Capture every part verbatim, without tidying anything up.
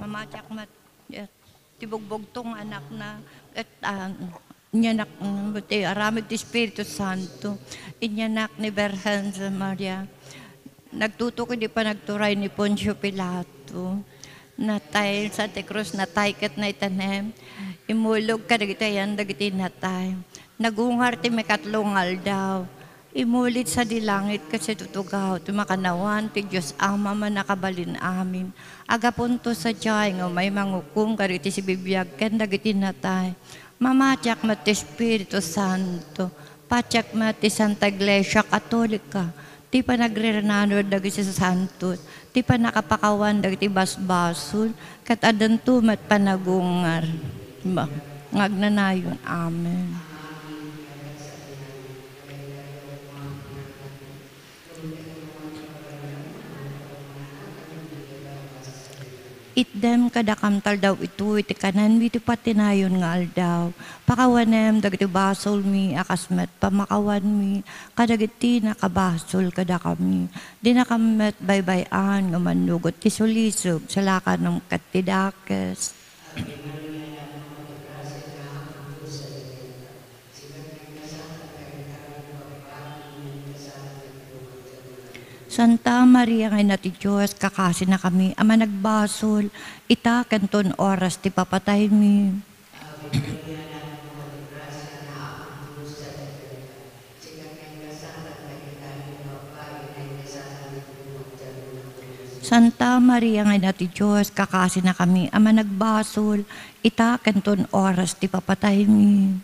Mamatiak met, eh, ti bugbugto nga anakna, ket, ah, inyanak, mm, ti aramid ti Espiritu Santo, inyanak ni Birhen Maria, nagtutuki di panagturay ni Poncio Pilato, natay sa ti krus, natay ket naitanem, imulog kadagiti ayan dagiti natay, nagungar ti mikatlo nga aldaw, Imulid sadi langit ket situtugaw ti makannawan ti Dios Ama a Mannakabalin-amin. Agapunto sadiay nga umay mangukom kadagiti sibibiag ken dagiti natay. Mamatiak met ti Espiritu Santo. Patiak met ti Santa Iglesia Katolika, ti panagrirnano dagiti santo, ti pannakapakawan dagiti basbasol, ket addanto met panagungar. Ba, nga agnanayon. Amen. Itdem kadakam taldaw itoy ti kanenmi ti patinayon nga aldaw. Pakawanem dagiti basolmi a kas met pammakawanmi kadagiti nakabasol kadakami. Dinakam met baybay-an nga mannugot ti sulisog, salakanam ket ti dakes. Santa Maria nga Ina ti Dios, kakasinakami a managbasol, ita ken ton oras ti papataymi. Santa Maria nga Ina ti Dios, kakasinakami a managbasol, ita ken ton oras ti papataymi.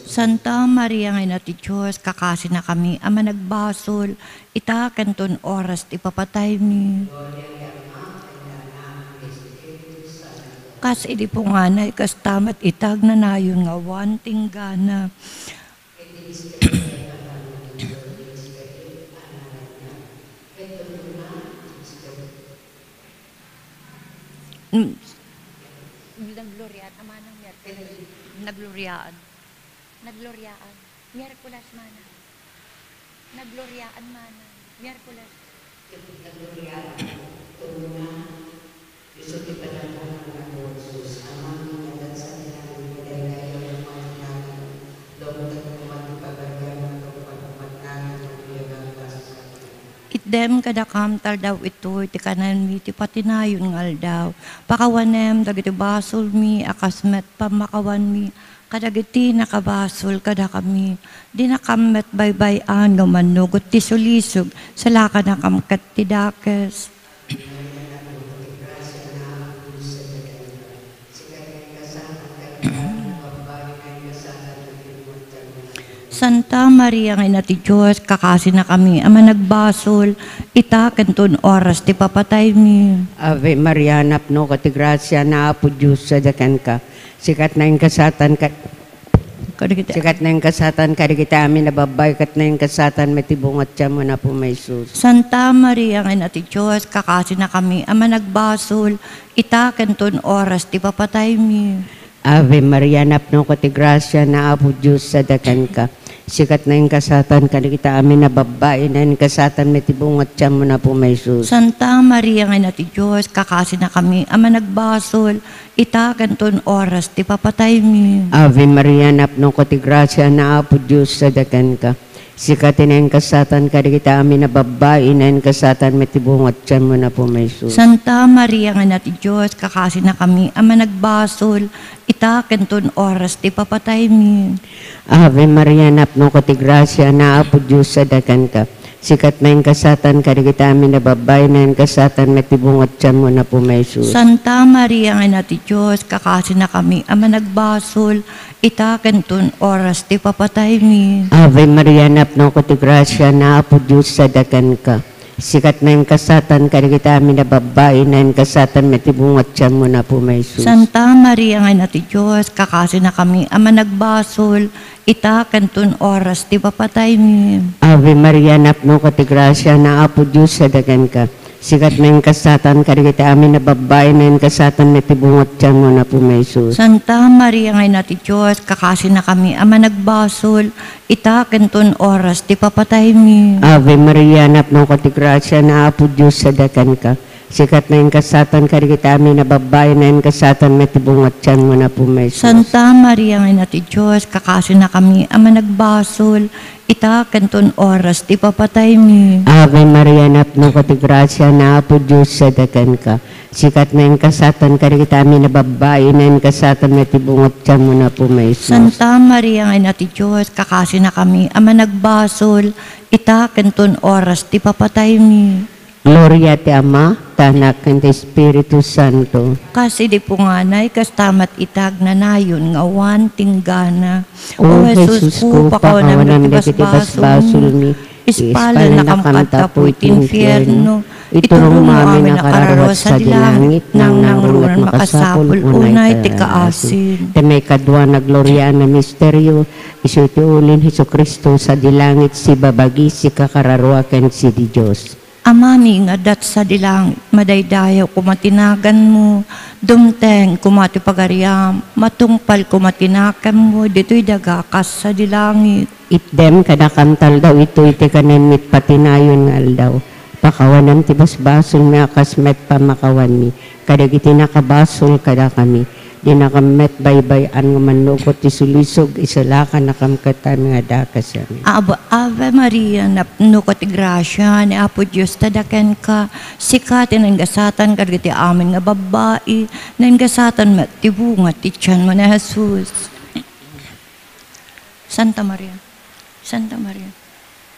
Santa Maria nga Ina ti Dios, kakasinakami a managbasol, ita ken ton oras ti papataymi. Kas idi punganay, kasta met ita agnanayon nga awan tinggana. Mm. Naggloriaan, amanang Miyerkules. Naggloriaan. Naggloriaan. Miyerkules, manang. Naggloriaan, manang. Miyerkules. Naggloriaan. Isu ti panagkunak ni Jesus, Amami, nagansa ti nagan iti dayta a pamagnagan, lumtek koma ti pagariam, ket pagpagnagan ti biagan kas Itdem kadakam taldaw itoy ti kanenmi ti patinayon nga aldaw. Pakawanem dagiti basolmi a kas met pammakawanmi kadagiti nakabasol kadakami. Dinakam met baybay-an nga mannugot ti sulisog, salakanakam ket ti dakes. Santa Maria nga Ina ti Dios, kakasinakami a managbasol, ita ken ton oras ti papataymi. Ave Maria, napnoka ti grasia, ni Apo Dios sadi kenka. Sika ti naingasatan kad-, Kadagiti sika ti naingasatan kadagiti amin a babbai, ket naingasatan met ti bunga ti tiammo, ni Apo Jesus. Santa Maria nga Ina ti Dios, kakasinakami a managbasol, ita ken ton oras ti papataymi. Ave Maria, napnoka ti grasia, ni Apo Dios sadi kenka. Sika ti naingasatan kadagiti amin a babbai, naingasatan met ti bunga ti tiammo, ni Apo Jesus. Santa Maria nga Ina ti Dios, kakasinakami a managbasol, ita ken ton oras ti papataymi. Ave Maria, napnoka ti grasia, ni Apo Dios sadi kenka. Sika ti naingasatan kadagiti amin a babbai, naingasatan met ti bunga ti tiammo, ni Apo Jesus. Santa Maria nga Ina ti Dios, kakasinakami a managbasol, ita ken ton oras ti papataymi. Ave Maria, napnoka ti grasia, ni Apo Dios sadi kenka. Sika ti naingasatan kadagiti amin a babbai, naingasatan met ti bunga ti tiammo, ni Apo Jesus. Santa Maria nga Ina ti Dios, kakasinakami a managbasol, ita ken ton oras ti papataymi. Ave Maria, napnoka ti grasia, ni Apo Dios sadi kenka. Sika ti naingasatan kadagiti amin a babbai, naingasatan met ti bunga ti tiammo, ni Apo Jesus. Santa Maria nga Ina ti Dios, kakasinakami a managbasol, ita ken ton oras ti papataymi. Ave Maria, napnoka ti grasia, ni Apo Dios sadi kenka. Sika ti naingasatan kadagiti amin a babbai, naingasatan met ti bunga ti tianmo, Apo Jesus. Santa Maria nga Ina ti Dios, kakasinakami a managbasol, ita ken ton oras ti papataymi. Ave Maria, napnoka ti grasia, ni Apo Dios sadiay kenka. Sika ti naingasatan kadagiti amin a babbai, naingasatan met ti bunga ti tianmo, Apo Jesus. Santa Maria nga Ina ti Dios, kakasinakami a managbasol, ita ken ton oras ti papataymi. Ave Maria, napnoka ti grasia, ni Apo Dios sadiay kenka. Sika ti naingasatan kadagiti amin a babbai, naingasatan met ti bunga ti tianmo, Apo Jesus. Santa Maria nga Ina ti Dios, kakasinakami a managbasol, ita ken ton oras ti papataymi. Gloria ti Ama, ti Anak, ken ti Espiritu Santo. Kas idi punganay, kasta met ita agnanayon nga awan tinggana. O Jesus ko, pakawanam dagiti basbasolmi. Ispalennakam kadta apo iti infierno. Iturongmo amin a kararua sadi langit, nangnangruna ti makasapul unay ti kaasin. Ti maikadua a nagloriaan a misterio, isu ti uli ni Jesu-Cristo sadi langit, sibabagi, sikararua ken sidi Dios. Amami nga adda sadi langit, madaydayaw koma ti naganmo, dumteng koma ti pagariam, matungpal koma ti nakemmo ditoy daga kas sadi langit. Itdem kadakam ti aldaw itoy ti kanem iti patinayon nga aldaw. Pakawanam ti basbasolmi a kas met pannakawanmi kadagiti nakabasol kadakami. Dinakam met baybay-an nga mannugot ti sulisog, isalakanakam ket amin nga dakesem. Ave, Ave Maria, napnoka ti grasia, ni Apo Dios sadiay kenka. Sika ti naingasatan kadagiti amin nga babbai, naingasatan met ti bunga ti tianmo ni Jesus. Santa Maria. Santa Maria.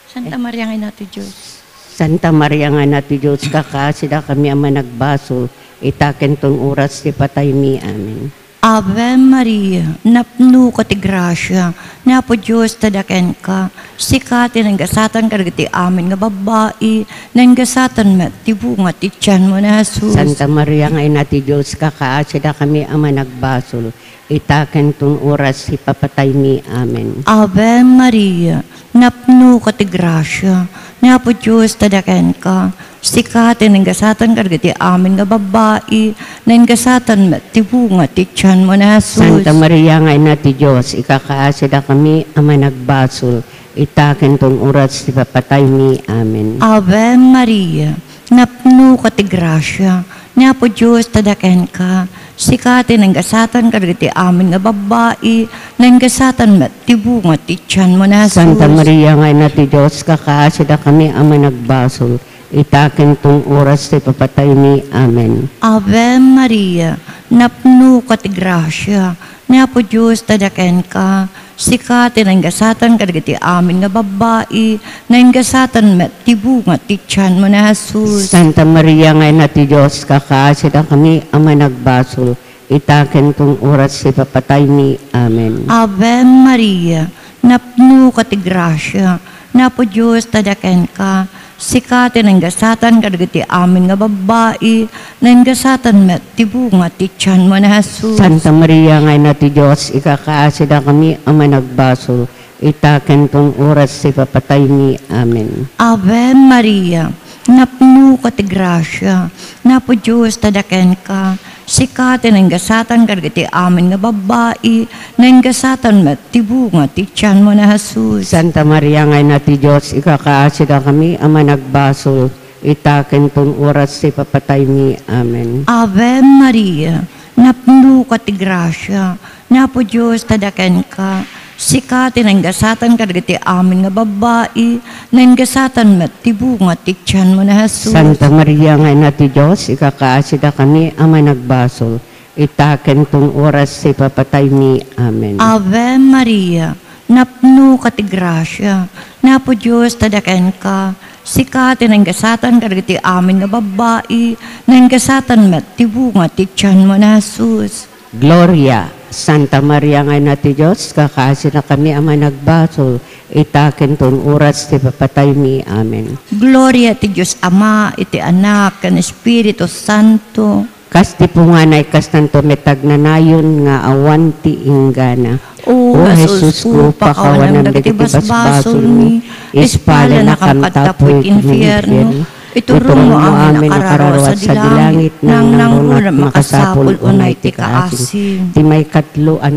Santa Maria nga Ina ti Dios. Santa Maria nga Ina ti Dios, kakaasidakammi a managbasol, ita ken ton oras ti pataymi. Amen. Ave Maria, napnoka ti grasia, ni Apo Dios sadiay kenka. Sika ti naingasatan kadagiti amin nga babbai, naingasatan met ti bunga ti tianmo ni Jesus. Santa Maria nga Ina ti Dios, kakaasidakammi a managbasol, ita ken ton oras ti papataymi. Amen. Ave Maria, napnoka ti grasia, ni Apo Dios sadiay kenka. Sika ti naingasatan kadagiti amin nga babbai, naingasatan met ti bunga ti tianmo ni Jesus. Santa Maria nga Ina ti Dios, ikakaasidakami a managbasol, ita ken ton oras ti papataymi. Amen. Ave Maria, napnoka ti grasia, ni Apo Dios sadiay kenka. Sika ti naingasatan kadagiti amin nga babbai, naingasatan met ti bunga ti tianmo ni Jesus. Santa Maria nga Ina ti Dios, kakaasidakammi a managbasol, ita ken ton oras ti papataymi. Amen. Ave Maria, napnoka ti grasia, ni Apo Dios sadiay kenka. Sika ti naingasatan kadagiti amin nga babbai, naingasatan met ti bunga ti tianmo ni Jesus. Santa Maria nga Ina ti Dios, kakaasidakammi a managbasol, ita ken ton oras ti papataymi. Amen. Ave Maria, napnoka ti grasia, ni Apo Dios sadiay kenka. Sika ti naingasatan kadagiti amin nga babbai, naingasatan met ti bunga ti tianmo ni Jesus. Santa Maria nga Ina ti Dios, ikakaasidakami a managbasol, ita ken ton oras ti papataymi. Amen. Ave Maria, napnoka ti grasia, ni Apo Dios sadiay kenka. Sika ti naingasatan kadagiti amin nga babbai, naingasatan met ti bunga ti tianmo ni Jesus. Santa Maria nga Ina ti Dios, ikakaasidakami a managbasol, ita ken ton oras ti papataymi. Amen. Ave Maria, napnoka ti grasia, ni Apo Dios sadiay kenka. Sika ti naingasatan kadagiti amin nga babbai, naingasatan met ti bunga ti tianmo ni Jesus. Santa Maria nga Ina ti Dios, ikakaasidakami a managbasol, ita ken ton oras ti papataymi. Amen. Ave Maria, napnoka ti grasia, ni Apo Dios sadiay kenka. Sika ti naingasatan kadagiti amin nga babbai, naingasatan met ti bunga ti tianmo ni Jesus. Gloria, Santa Maria nga Ina ti Dios, kakaasidakammi a managbasol, ita ken ton oras ti papataymi. Amen. Gloria ti Dios Ama, iti Anak, ken Espiritu Santo. Kas ti punganay, kastanto met agnanayon nga awan ti inggana. O Jesus ko, pakawanam dagiti basbasolmi, ispalennakam kadta apo iti infierno. Iturongmo amin a kararua sadi langit, nangnangruna a makasapul unay ti kaasim. Ti maikatlo a,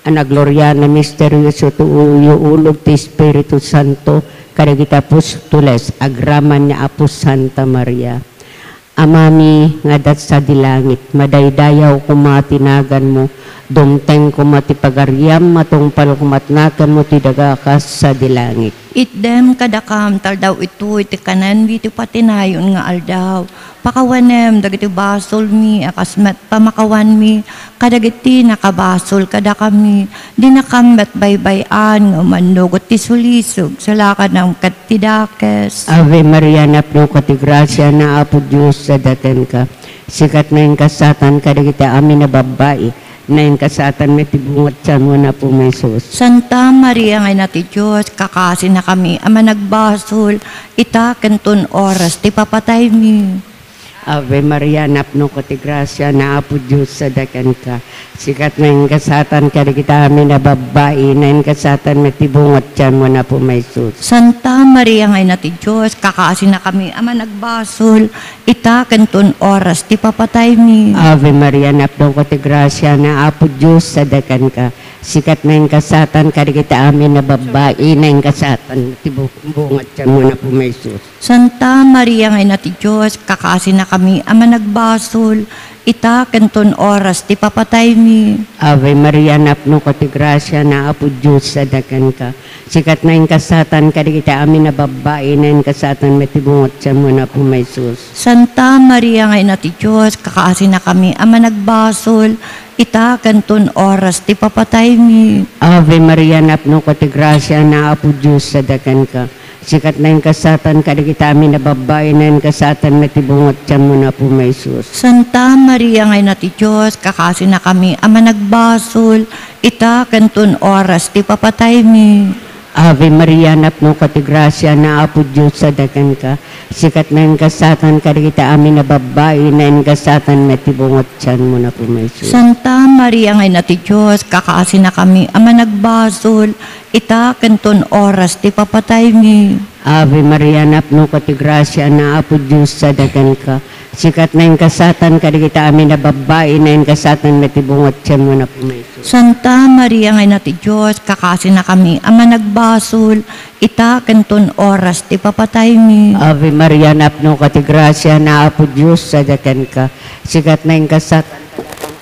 a nagloriana misterioso ti uyuulog ti Espiritu Santo kadagiti apostoles agraman ni Apo Santa Maria. Amami nga adda sadi langit, madaydayaw koma ti naganmo, dumteng koma ti pagariam, matungpal koma ti naganmo ti daga kas sadi langit. Itdem kadakam ti aldaw itoy ti kanenmi ti patinayon nga aldaw. Pakawanem dagiti basolmi a kas met pamakawanmi kadagiti nakabasol kadakami. Dinakam met baybay-an nga umannugot ti sulisog, salakanam ket ti dakes. Ave Maria, napnoka ti grasia, ni Apo Dios sadi kenka. Sika ti naingasatan kadagiti amin a babbai, naingasatan met ti bunga ti tianmo, ni Apo Jesus. Santa Maria nga Ina ti Dios, kakasinakami a managbasol, ita ken ton oras ti papataymi. Ave Maria, napnoka ti grasia, ni Apo Dios sadi kenka. Sika ti naingasatan kadagiti amin a babbai, naingasatan met ti bunga ti tianmo, ni Apo Jesus. Santa Maria nga Ina ti Dios, kakasinakami a managbasol, ita ken ton oras ti papataymi. Ave Maria, napnoka ti grasia, ni Apo Dios sadi kenka. Sika ti naingasatan kadagiti amin a babbai, naingasatan ti bu-, bunga ti tianmo, ni Apo Jesus. Santa Maria nga Ina ti Dios, kakasinakami a managbasol, ita ken ton oras ti papataymi. Ave Maria, napnoka ti grasia, ni Apo Dios sadi kenka. Sika ti naingasatan kadagiti amin a babbai, naingasatan met ti bunga ti tianmo, ni Apo Jesus. Santa Maria nga Ina ti Dios, kakasinakami a managbasol, ita ken ton oras ti papataymi. Ave Maria, napnoka ti grasia, ni Apo Dios sadi kenka. Sika ti naingasatan kadagiti amin a babbai, naingasatan met ti bunga ti tianmo, ni Apo Jesus. Santa Maria nga Ina ti Dios, kakasinakami a managbasol, ita ken ton oras ti papataymi. Ave Maria, napnoka ti grasia, ni Apo Dios sadi kenka. Sika ti naingasatan kadagiti amin a babbai, naingasatan met ti bunga ti tianmo, ni Apo Jesus. Santa Maria nga Ina ti Dios, kakasinakami a managbasol, ita ken ton oras ti papataymi. Ave Maria, napnoka ti grasia, ni Apo Dios sadi kenka. Sika ti naingasatan kadagiti amin a babbai, naingasatan met ti bunga ti tianmo, ni Apo Jesus. Santa Maria nga Ina ti Dios, kakasinakami a managbasol, ita ken ton oras ti papataymi. Ave Maria, napnoka ti grasia, ni Apo Dios sadi kenka. Sika ti naingasatan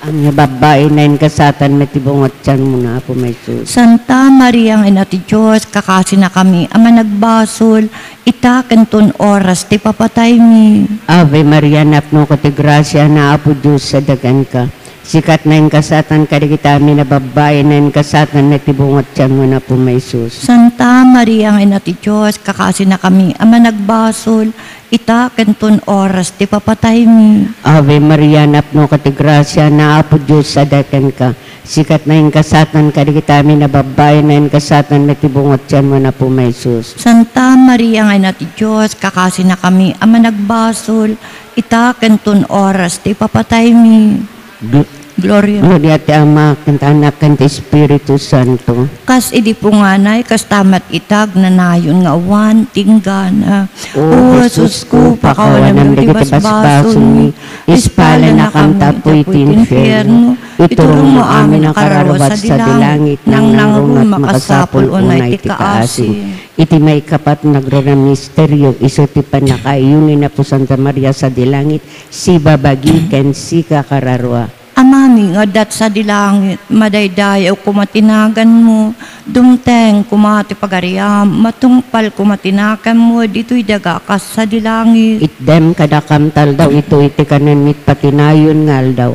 amin a babbai, naingasatan met ti bunga ti tianmo, ni Apo Jesus. Santa Maria nga Ina ti Dios, kakasinakami a managbasol, ita ken ton oras ti papataymi. Ave Maria, napnoka ti grasia, ni Apo Dios sadi kenka. Sika ti naingasatan kadagiti amin a babbai, naingasatan met ti bunga ti tianmo, ni Apo Jesus. Santa Maria nga Ina ti Dios, kakasinakami a managbasol, ita ken ton oras ti papataymi. Ave Maria, napnoka ti grasia, ni Apo Dios sadi kenka. Sika ti naingasatan kadagiti amin a babbai, naingasatan met ti bunga ti tianmo, ni Apo Jesus. Santa Maria nga Ina ti Dios, kakasinakami a managbasol, ita ken ton oras ti papataymi. Gl-, Gloria. Gloria ti Ama, ken ti Anak, ken ti Espiritu Santo. Kas idi punganay, kasta met ita agnanayon nga awan ti inggana. O Jesus ko, pakawanam dagiti basbasolmi, ispalanakam ta apuy ti infierno, iturongmo amin a kararua sadi langit, nangnangruna a makasapul unay ti kaasim. Iti maikapat nga agraman a misterio, isu ti pannakaayuno ni Apo Santa Maria sadi langit, sibabagi ken sika kararua. Amami nga adda sadi langit, madaydayaw koma ti naganmo, dumteng koma ti pagariam, matungpal koma ti naganmo, ditoy daga kas sadi langit. Itdem kadakam ti aldaw itoy ti kanenmi ti patinayon nga aldaw.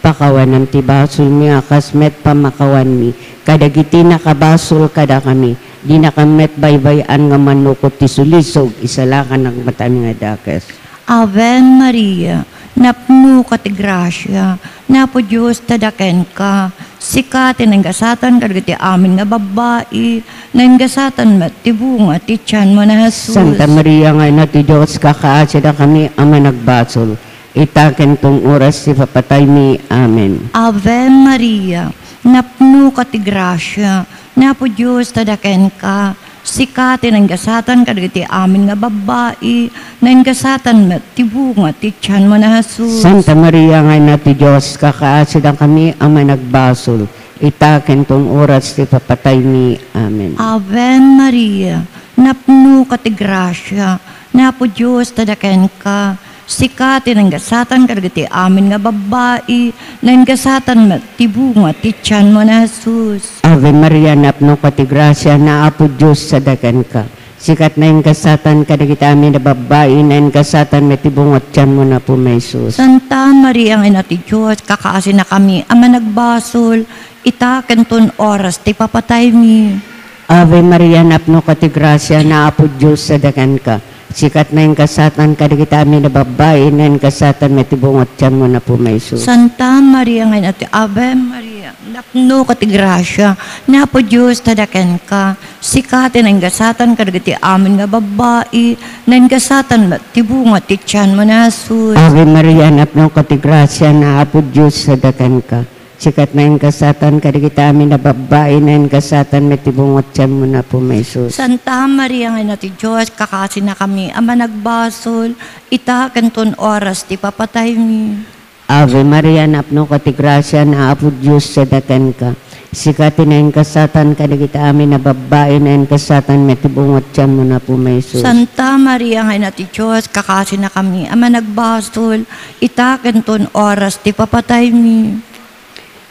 Pakawanam ti basolmi a kas met pamakawanmi kadagiti nakabasol kadakami. Dinakam met baybay-an nga mannukot ti sulisog, isalakannak met amin a dakes. Ave Maria, napnoka ti grasia, ni Apo Dios ti ada kenka. Sika ti naingasatan kadagiti amin nga babbai, naingasatan met ti bunga ti tianmo ni Jesus. Santa Maria nga Ina ti Dios, kakaasidak a managbasol, ita ken ton oras ti papataymi. Amen. Ave Maria, napnoka ti grasia, ni Apo Dios ti ada kenka. Sika ti naingasatan kadagiti amin nga babbai, naingasatan met ti bunga ti tianmo a Jesus. Santa Maria nga Ina ti Dios, kakaasidakami a managbasol, ita ken ton oras ti papataymi. Amen. Ave Maria, napnoka ti grasia, ni Apo Dios adda kenka. Sika ti naingasatan kadagiti amin nga babbai, naingasatan met ti bunga ti tianmo a Jesus. Ave Maria, napnoka ti grasia, ni Apo Dios adda kenka. Sika ti naingasatan kadagiti amin a babbai, naingasatan met ti bunga ti tianmo a Jesus. Santa Maria nga Ina ti Dios, kakaasinakami a managbasol, ita ken ton oras ti papataymi. Ave Maria, napnoka ti grasia, ni Apo Dios adda kenka. Sika ti naingasatan kadagiti amin a babbai, naingasatan met ti bunga ti tianmo a Jesus. Santa Maria nga Ina ti, Ave Maria, napnoka ti grasia, ni Apo Dios adda kenka. Sika ti naingasatan kadagiti amin nga babbai, naingasatan met ti bunga ti tianmo a Jesus. Ave Maria, napnoka ti grasia, ni Apo Dios adda kenka. Sika ti naingasatan kadagiti amin a babbai, naingasatan met ti bunga ti tianmo a Jesus. Santa Maria nga Ina ti Dios, kakaasinakami a managbasol, ita ken ton oras ti papataymi. Ave Maria, napnoka ti grasia, ni Apo Dios adda kenka. Sika ti naingasatan kadagiti amin a babbai, naingasatan met ti bunga ti tianmo a Jesus. Santa Maria nga Ina ti Dios, kakaasinakami a managbasol, ita ken ton oras ti papataymi.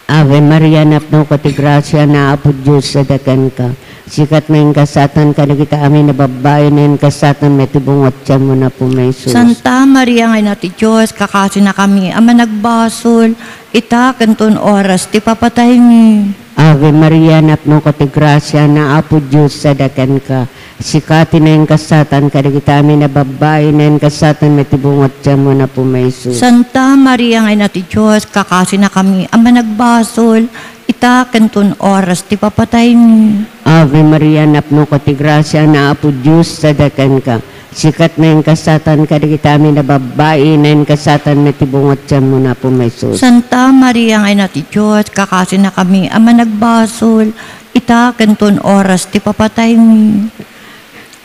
Ave Maria, napnoka ti grasia, ni Apo Dios adda kenka. Sika ti naingasatan kadagiti amin a babbai, naingasatan met ti bunga ti tianmo a Jesus. Santa Maria nga Ina ti Dios, kakaasinakami a managbasol, ita ken ton oras ti papataymi. Ave Maria, napnoka ti grasia, ni Apo Dios adda kenka. Sika ti naingasatan kadagiti amin a babbai, naingasatan met ti bunga ti tianmo a Jesus. Santa Maria nga Ina ti Dios, kakaasinakami a managbasol, ita ken ton oras ti papataymi. Ave Maria, napnoka ti grasia, ni Apo Dios adda kenka. Sika ti naingasatan kadagiti amin a babbai, naingasatan met ti bunga ti tianmo a Jesus. Santa Maria nga Ina ti Dios, kakaasinakami a managbasol, ita ken ton oras ti papataymi.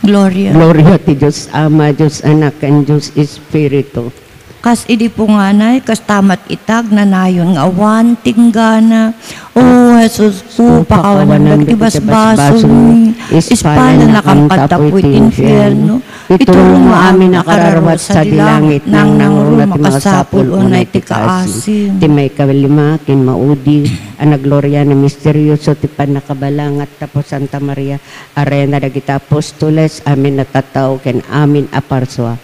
Gloria. Gloria ti Dios Ama, Dios Anak, ken Dios Espiritu. Kas idi punganay, kasta met ita agnanayon nga awan tinggana. O Jesus ko, pakawanam dagiti basbasolmi, ispalannakam kadta pay ti infierno. Itulongmo amin a kararua sadi langit, nangnangruna ti masapul unay ti kaasi. Ti maikallima ken maudi a nagloriana misterioso ti pannakabalangat tapno Santa Maria, a Reyna dagiti apostoles, amin a tattao ken amin a parsua.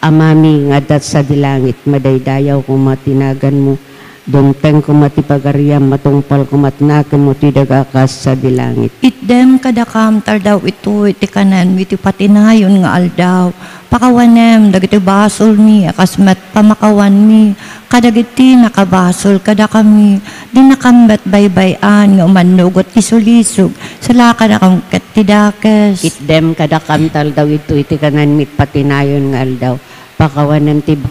Amami nga adda sadi langit, madaydayaw koma ti naganmo, dumteng koma ti pagariam, matungpal koma ti naganmo ti daga kas sadi langit. Itdem kadakam ti aldaw itoy ti kanenmi ti patinayon nga aldaw. Pakawanem dagiti basolmi a kas met pamakawanmi kadagiti nakabasol kadakami. Dinakam met baybay-an nga umannugot ti sulisog, salakadakam ket ti dakes. Itdem kadakam ti aldaw itoy ti kanenmi ti patinayon nga aldaw. Pakawanem ti ba-,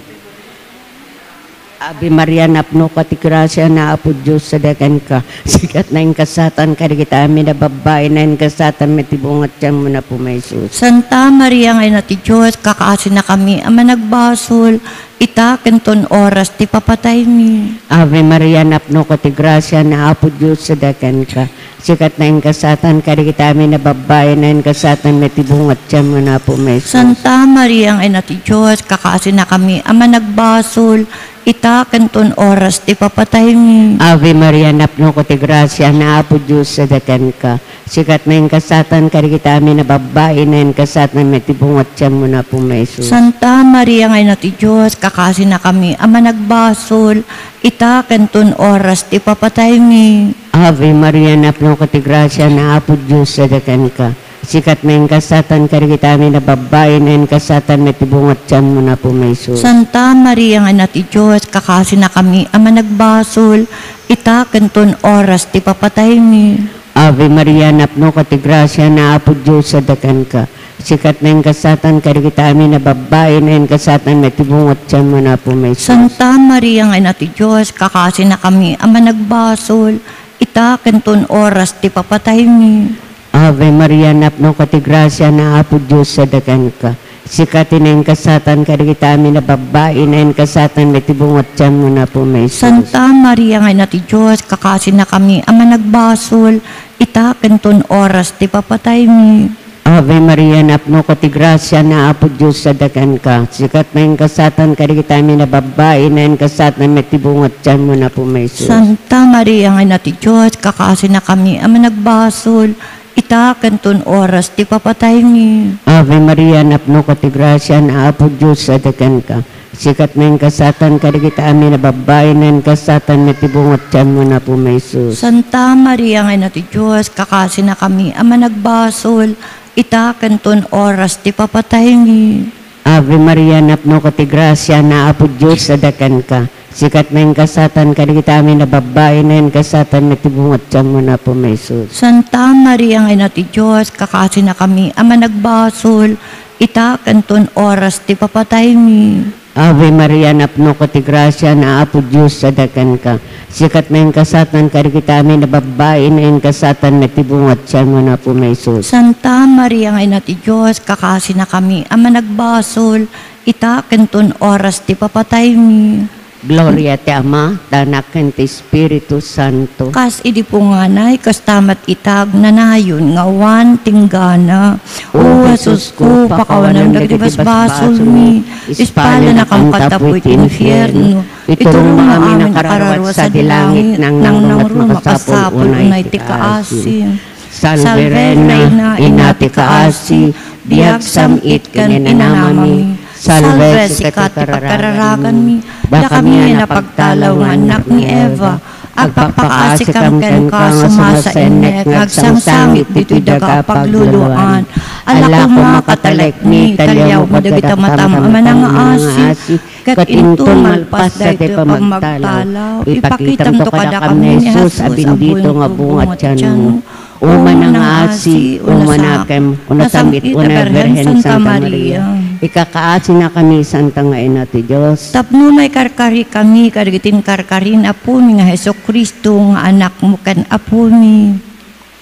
Ave Maria, napnoka ti grasia, ni Apo Dios adda kenka. Sika ti naingasatan kadagiti amin a babbai, naingasatan met ti bunga ti tianmo a Jesus. Santa Maria nga Ina ti Dios, kakaasinakami a managbasol, ita ken ton oras ti papataymi. Ave Maria, napnoka ti grasia, ni Apo Dios adda kenka. Sika ti naingasatan kadagiti amin a babbai, naingasatan met ti bunga ti tianmo a Jesus. Santa Maria nga Ina ti Dios, kakaasinakami a managbasol, ita ken ton oras ti papataymi. Ave Maria, napnoka ti grasia, ni Apo Dios adda kenka. Sika ti naingasatan kadagiti amin a babbai, naingasatan met ti bunga ti tianmo a Jesus. Santa Maria nga Ina ti Dios, kakaasinakami a managbasol, ita ken ton oras ti papataymi. Ave Maria, napnoka ti grasia, ni Apo Dios adda kenka. Sika ti naingasatan kadagiti amin a babbai, naingasatan met ti bunga ti tianmo a Jesus. Santa Maria nga Ina ti Dios, kakaasinakami a managbasol, ita ken ton oras ti papataymi. Ave Maria, napnoka ti grasia, ni Apo Dios adda kenka. Sika ti naingasatan kadagiti amin a babbai, naingasatan met ti bunga ti tianmo a Jesus. Santa Maria nga Ina ti Dios, kakaasinakami a managbasol, ita ken ton oras ti papataymi. Ave Maria, napnoka ti grasia, ni Apo Dios sadakanka. Sika ti naingasatan kadagiti amin a babbai, naingasatan met ti bunga ti tianmo, ni Apo Jesus. Santa Maria nga Ina ti Dios, kakasinakami a managbasol, ita ken ton oras ti papataymi. Ave Maria, napnoka ti grasia, ni Apo Dios sadakanka. Sika ti naingasatan kadagiti amin a babbai, naingasatan met ti bunga ti tianmo, ni Apo Jesus. Santa Maria nga Ina ti Dios, kakasinakami a managbasol, ita ken ton oras ti papataymi. Ave Maria, napnoka ti grasia, ni Apo Dios sadakanka. Sika ti naingasatan kadagiti amin a babbai, naingasatan met ti bunga ti tianmo, ni Apo Jesus. Santa Maria nga Ina ti Dios, kakasinakami a managbasol, ita ken ton oras ti papataymi. Ave Maria, napnoka ti grasia, ni Apo Dios sadakanka. Sika ti naingasatan kadagiti amin a babbai, naingasatan met ti bunga ti tianmo, ni Apo Jesus. Santa Maria nga Ina ti Dios, kakasinakami a managbasol, ita ken ton oras ti papataymi. Ave Maria, napnoka ti grasia, ni Apo Dios sadakanka. Sika ti naingasatan kadagiti amin a babbai, naingasatan met ti bunga ti tianmo, ni Apo Jesus. Santa Maria nga Ina ti Dios, kakasinakami a managbasol, ita ken ton oras ti papataymi. Gloria ti Ama, ti Anak, ken ti Espiritu Santo. Kas idi punganay, kasta met ita agnanayon nga awan tinggana. O Jesusko, pakawanam dagiti basbasolmi, ispalnakam kadta apuy ti infierno, iturongmo amin a kararuat sadi langit, nangnangruna a masapul unay ti kaasi. Salve Reina, Ina ti kaasi, biag, sam-it, ken inanami. Salve, sika ti pagkararaganmi, dakami a napagtalaw nga annak ni Eva. Agpakpakaasikam kenka, sumasaennek nga agsangsangit ditoy daga a pagluluan. Alako nga katalekmi, taliawmo dagiti matam a manangaasi, ket inton malpas daytoy a pamagtalaw, ipakitamto kadakami ni Jesus a bendito nga bunga ti tianmo. O manangaasi, o manakem, o nasam-it a Birhen Santa Maria, ikakaasinakami, Santa nga Ina ti Dios. Tapno maikarkarikami kadagiti inkarkari ni Apomi nga Jesu-Cristo nga Anakmo ken Apomi.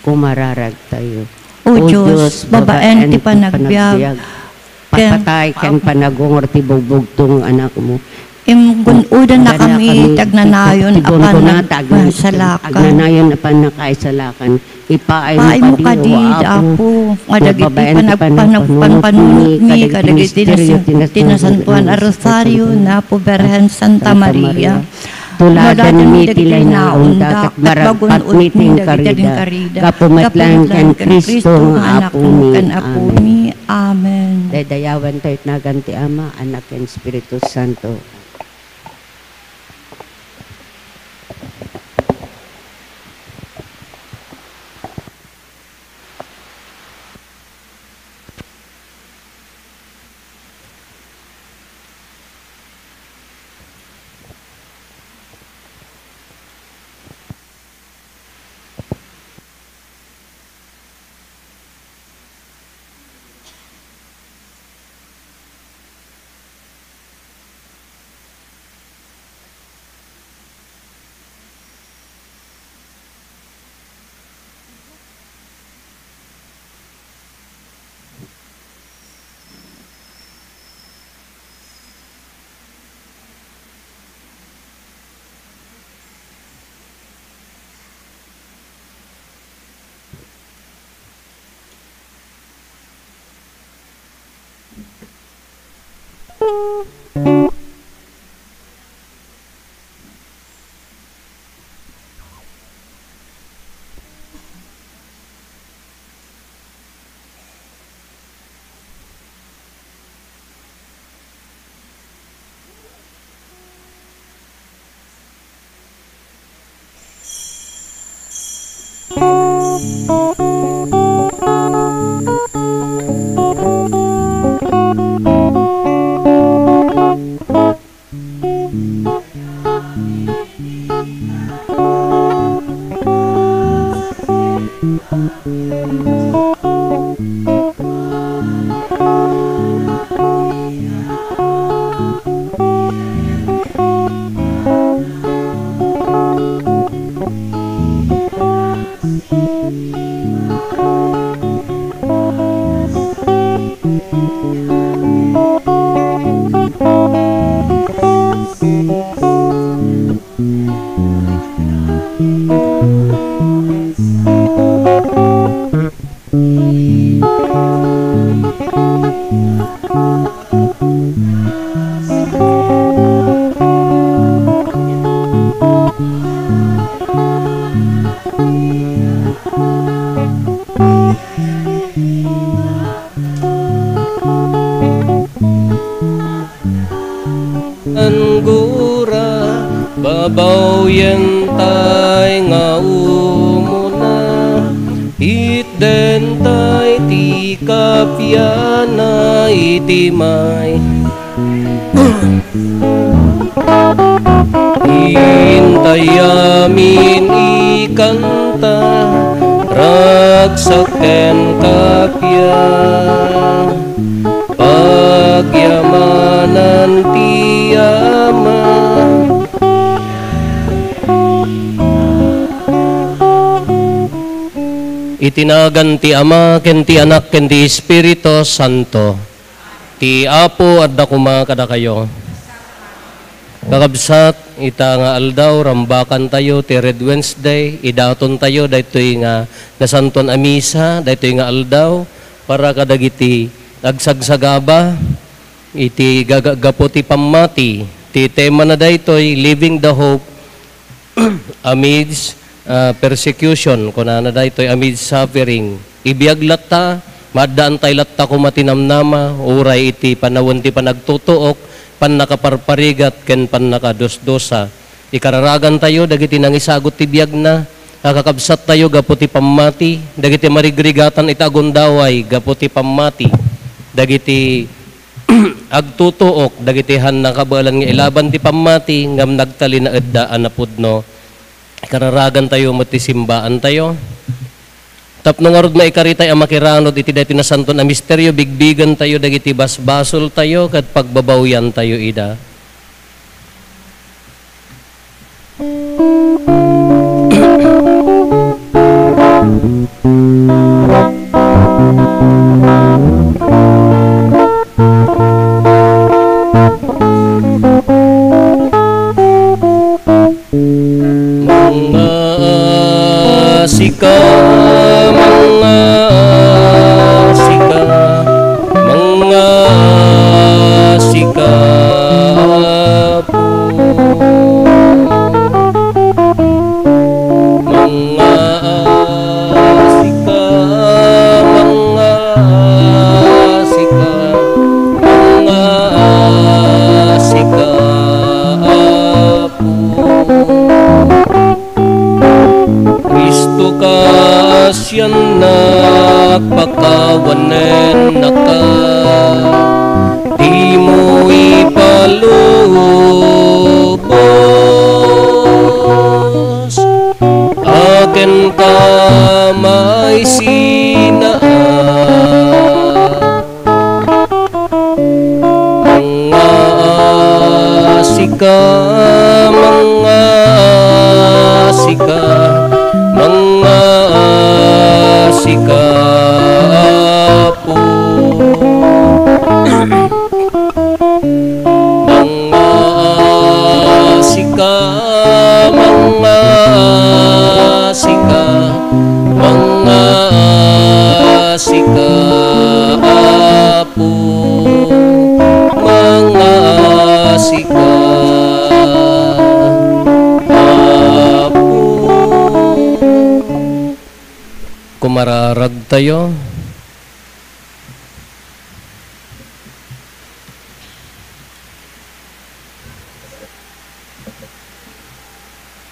Kumararagtayo. O Dios, babaen ti panagbiag, ken patpatay ken panagungor ti bugbugtong nga Anakmo. Imgun-odannakami ti agnanayon a pannakaisalakan. Agnanayon a pannakaisalakan. Ipaaymo kadi, Apo, nga dagiti panagpanpanunotmi kadagiti nasantoan a rosario ni Apo Birhen Santa Maria. Tuladanmi ti linaonda, ket magun-odmi dagiti inkarida. Gapu met laeng ken Cristo nga Anakmo ken Apomi. Amen. Daydayawen tayo ti nagan ti Ama, Anak, ken Espiritu Santo. Anggura, babawyentay nga umuna, itdentay ti kapiana iti may. Intay amin ikanta, ragsak ken kappia, pagyamanan ti Ama. Iti nagan ti Ama, ken ti Anak, ken ti Espiritu Santo. Ti Apo adda koma kadakayo. Kakabsat, ita nga aldaw, rambakantayo ti Red Wednesday, idatontayo daytoy nga nasantuan a misa, daytoy nga aldaw, para kadagiti agsagsagaba iti gagagapu ti pammati. Ti temana daytoy, Living the Hope amidst, ah, persecution, kunana daytoy, amidst suffering. Ibiag latta, maaddaantay latta koma ti namnama, uray iti panawen ti panagtutuok, pannakaparparigat, ken pannakadusdusa. Ikararagantayo dagiti nangisagut ti biagna, a kakabsattayo gapu ti pammati, dagiti marigrigatan iti agundaway gapu ti pammati, dagiti agtutuok dagiti han nakabaelan nga ilaban ti pammati ngem nagtalinaedda a napudno. Ikararagantayo met ti simbaantayo. Tapno ngarud maikaritay a makiranud iti daytoy nasanton a misterio, bigbigentayo dagiti basbasoltayo ket pagbabawyantayo ida. Mangaasika, mangaasika, mangaasika, Apo. Mangaasika, mangaasika, mangaasika, Apo. Kristo, kaasiannak, pakawanennaka, dimo ipalubos a kenka maisinaan. Mangaasika, mangaasika, mangaasika, Apo. Mangaasika, mangaasika, mangaasika, Apo, mangaasika, Apo. Kumararagtayo.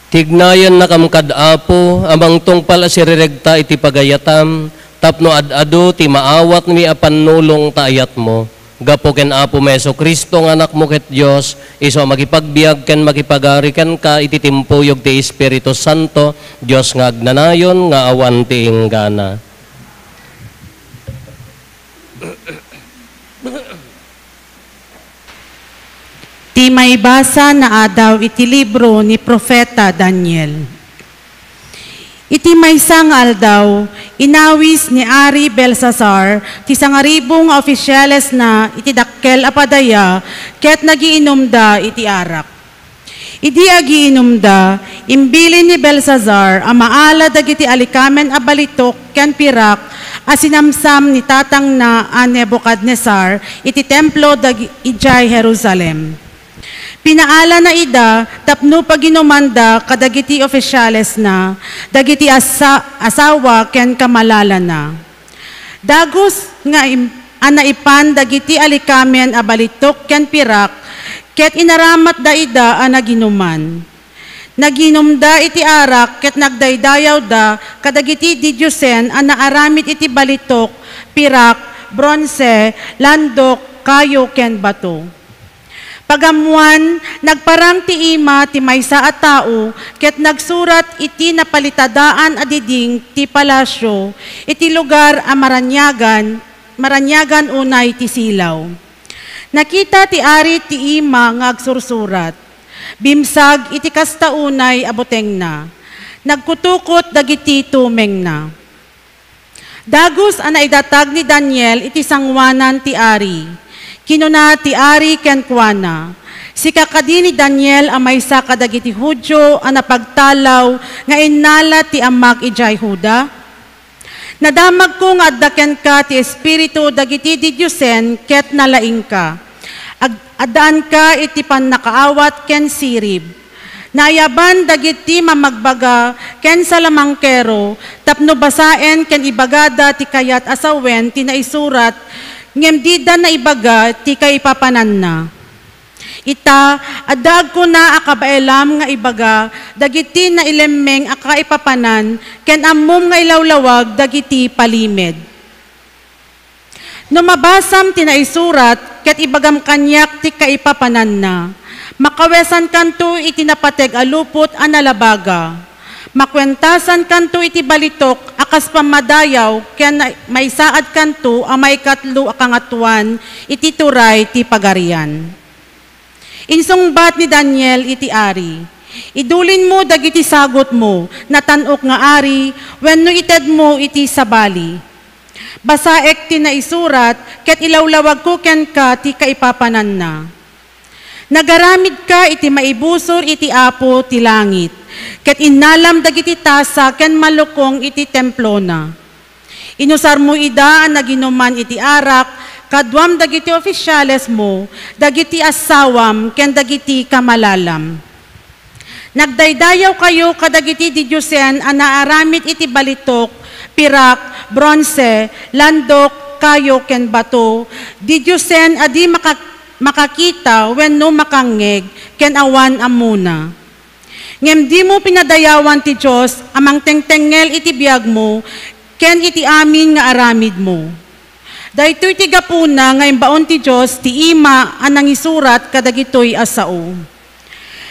Tignayennakam kad Apo, a mangtungpal a siriregta iti pagayatam, tapno ad-adu ti maawatmi a pannulong ta ayatmo. Gapu ken Apomi a Jesu-Cristo nga Anakmo ket Dios, isu a makipagbiag ken makipagari kenka iti timpuyog ti Espiritu Santo, Dios nga agnanayon nga awan ti inggana. Ti maibasa naadaw iti libro ni Profeta Daniel. Iti maysa nga aldaw, inawis ni Ari Belsasar ti sangaribu nga ofisialesna iti dakkel a padaya ket nagiinumda iti arak. Idi agiinumda, imbilin ni Belsasar a maala dagiti alikamen a balitok ken pirak a sinamsam ni tatangna a Nebucadnezzar iti templo dag-, idiay Jerusalem. Pinaalana ida tapno paginumanda kadagiti ofisialesna, dagiti asa-, asawa ken kamalalana. Dagus nga im-, a naipan dagiti alikamen a balitok ken pirak, ket inaramatda ida a naginuman. Naginumda iti arak ket nagdaydayawda kadagiti didiosen a naaramid iti balitok, pirak, bronse, landok, kayo, ken bato. Pagammoan, nagparang ti ima ti maysa a tao ket nagsurat iti napalitadaan a diding ti palasio iti lugar a maraniagan, maraniagan unay ti silaw. Nakita ti ari ti ima nga agsursurat. Bimsag iti kasta unay a butengna. Nagkutukot dagiti tumengna. Dagus a naidatag ni Daniel iti sangoanan ti ari. Kinuna ti ari kenkuana, "Sika kadi ni Daniel a maysa kadagiti Judio a napagtalaw nga innala ti ammak idiay Juda? Nadamagko nga adda kenka ti espiritu dagiti didiosen ket nalaingka. Ag-, addaanka iti pannakaawat ken sirib. Naayaban dagiti mamagbaga ken salamangkero tapno basaen ken ibagada ti kayat a sawen ti naisurat, ngem dida naibaga ti kaipapananna. Ita, adda agkuna a kabaelam nga ibaga dagiti nailemmeng a kaipapanan ken ammom nga ilawlawag dagiti palimed. No mabasam ti naisurat ket ibagam kaniak ti kaipapananna, makawesankanto iti napateg a lupot a nalabaga. Makuentasankanto iti balitok a kas pammadayaw ken maisaadkanto a maikatlo a kangatoan iti turay ti pagarian." Insungbat ni Daniel iti ari, "Idulinmo dagiti sagutmo, natan-ok nga ari, wenno itedmo iti sabali. Basaek ti naisurat ket ilawlawagko kenka ti kaipapananna. Nagaramidka iti maibusor iti Apo ti langit, ket innalam dagiti tasa ken malukong iti templona. Inusarmo ida a naginuman iti arak kaduam dagiti ofisialesmo, dagiti assawam, ken dagiti kamalalam. Nagdaydayawkayo kadagiti didiosen a naaramid iti balitok, pirak, bronse, landok, kayo, ken bato, didiosen a di maka-, makakita wenno makangngeg, ken awan ammona. Ngem dimo pinadayawan ti Dios a mangtengtengngel iti biagmo ken iti amin nga aramidmo. Daytoy ti gapuna nga imbaon ti Dios ti ima a nangisurat kadagitoy a sao."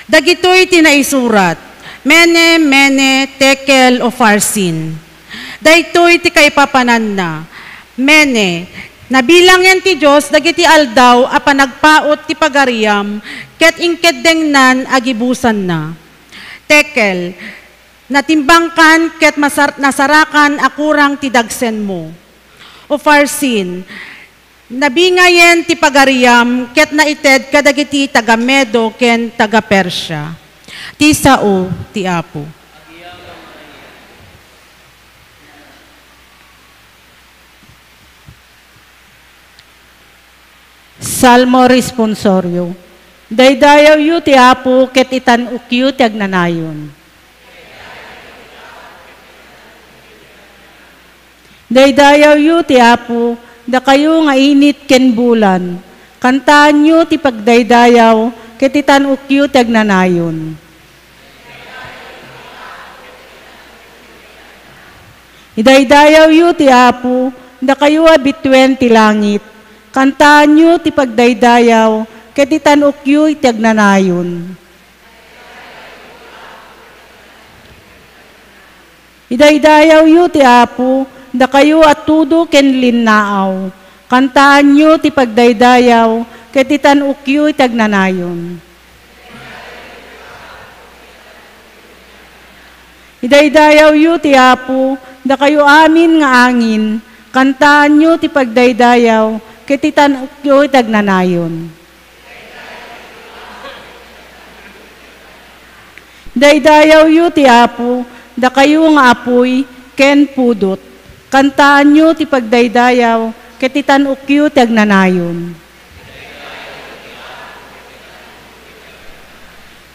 Dagitoy ti naisurat, "Mene, Mene, Tekel, Ufarsin." Daytoy ti kaipapananna. Mene, nabilangen ti Dios dagiti aldaw a panagpaut ti pagariam ket inkeddengnan a gibusanna. Tekel, natimbangkan ket masar-, nasarakan a kurang ti dagsenmo. Ufarsin, nabingayen ti pagariam ket naited kadagiti taga-Medo ken taga-Persia. Ti sao ti Apo. Salmo Responsorio. Daydayawyo ti Apo ket itan-okyo ti agnanayon. Daydayawyo ti Apo, dakayo nga init ken bulan. Kantaanyo ti pagdaydayaw ket itan-okyo ti agnanayon. Idaydayawyo ti Apo, dakayo a bituen ti langit. Kantaanyo ti pagdaydayaw ket itan-okyo iti agnanayon. Idaydayawyo ti Apo, dakayo a tudo ken linnaaw. Kantaanyo ti pagdaydayaw ket itan-okyo iti agnanayon. Idaydayawyo ti Apo, dakayo amin nga angin. Kantaanyo ti pagdaydayaw ket itan-okyo iti agnanayon. Daydayawyo ti Apo, dakayo nga apuy ken pudot. Kantaanyo ti pagdaydayaw, ket itan-okyo ti agnanayon.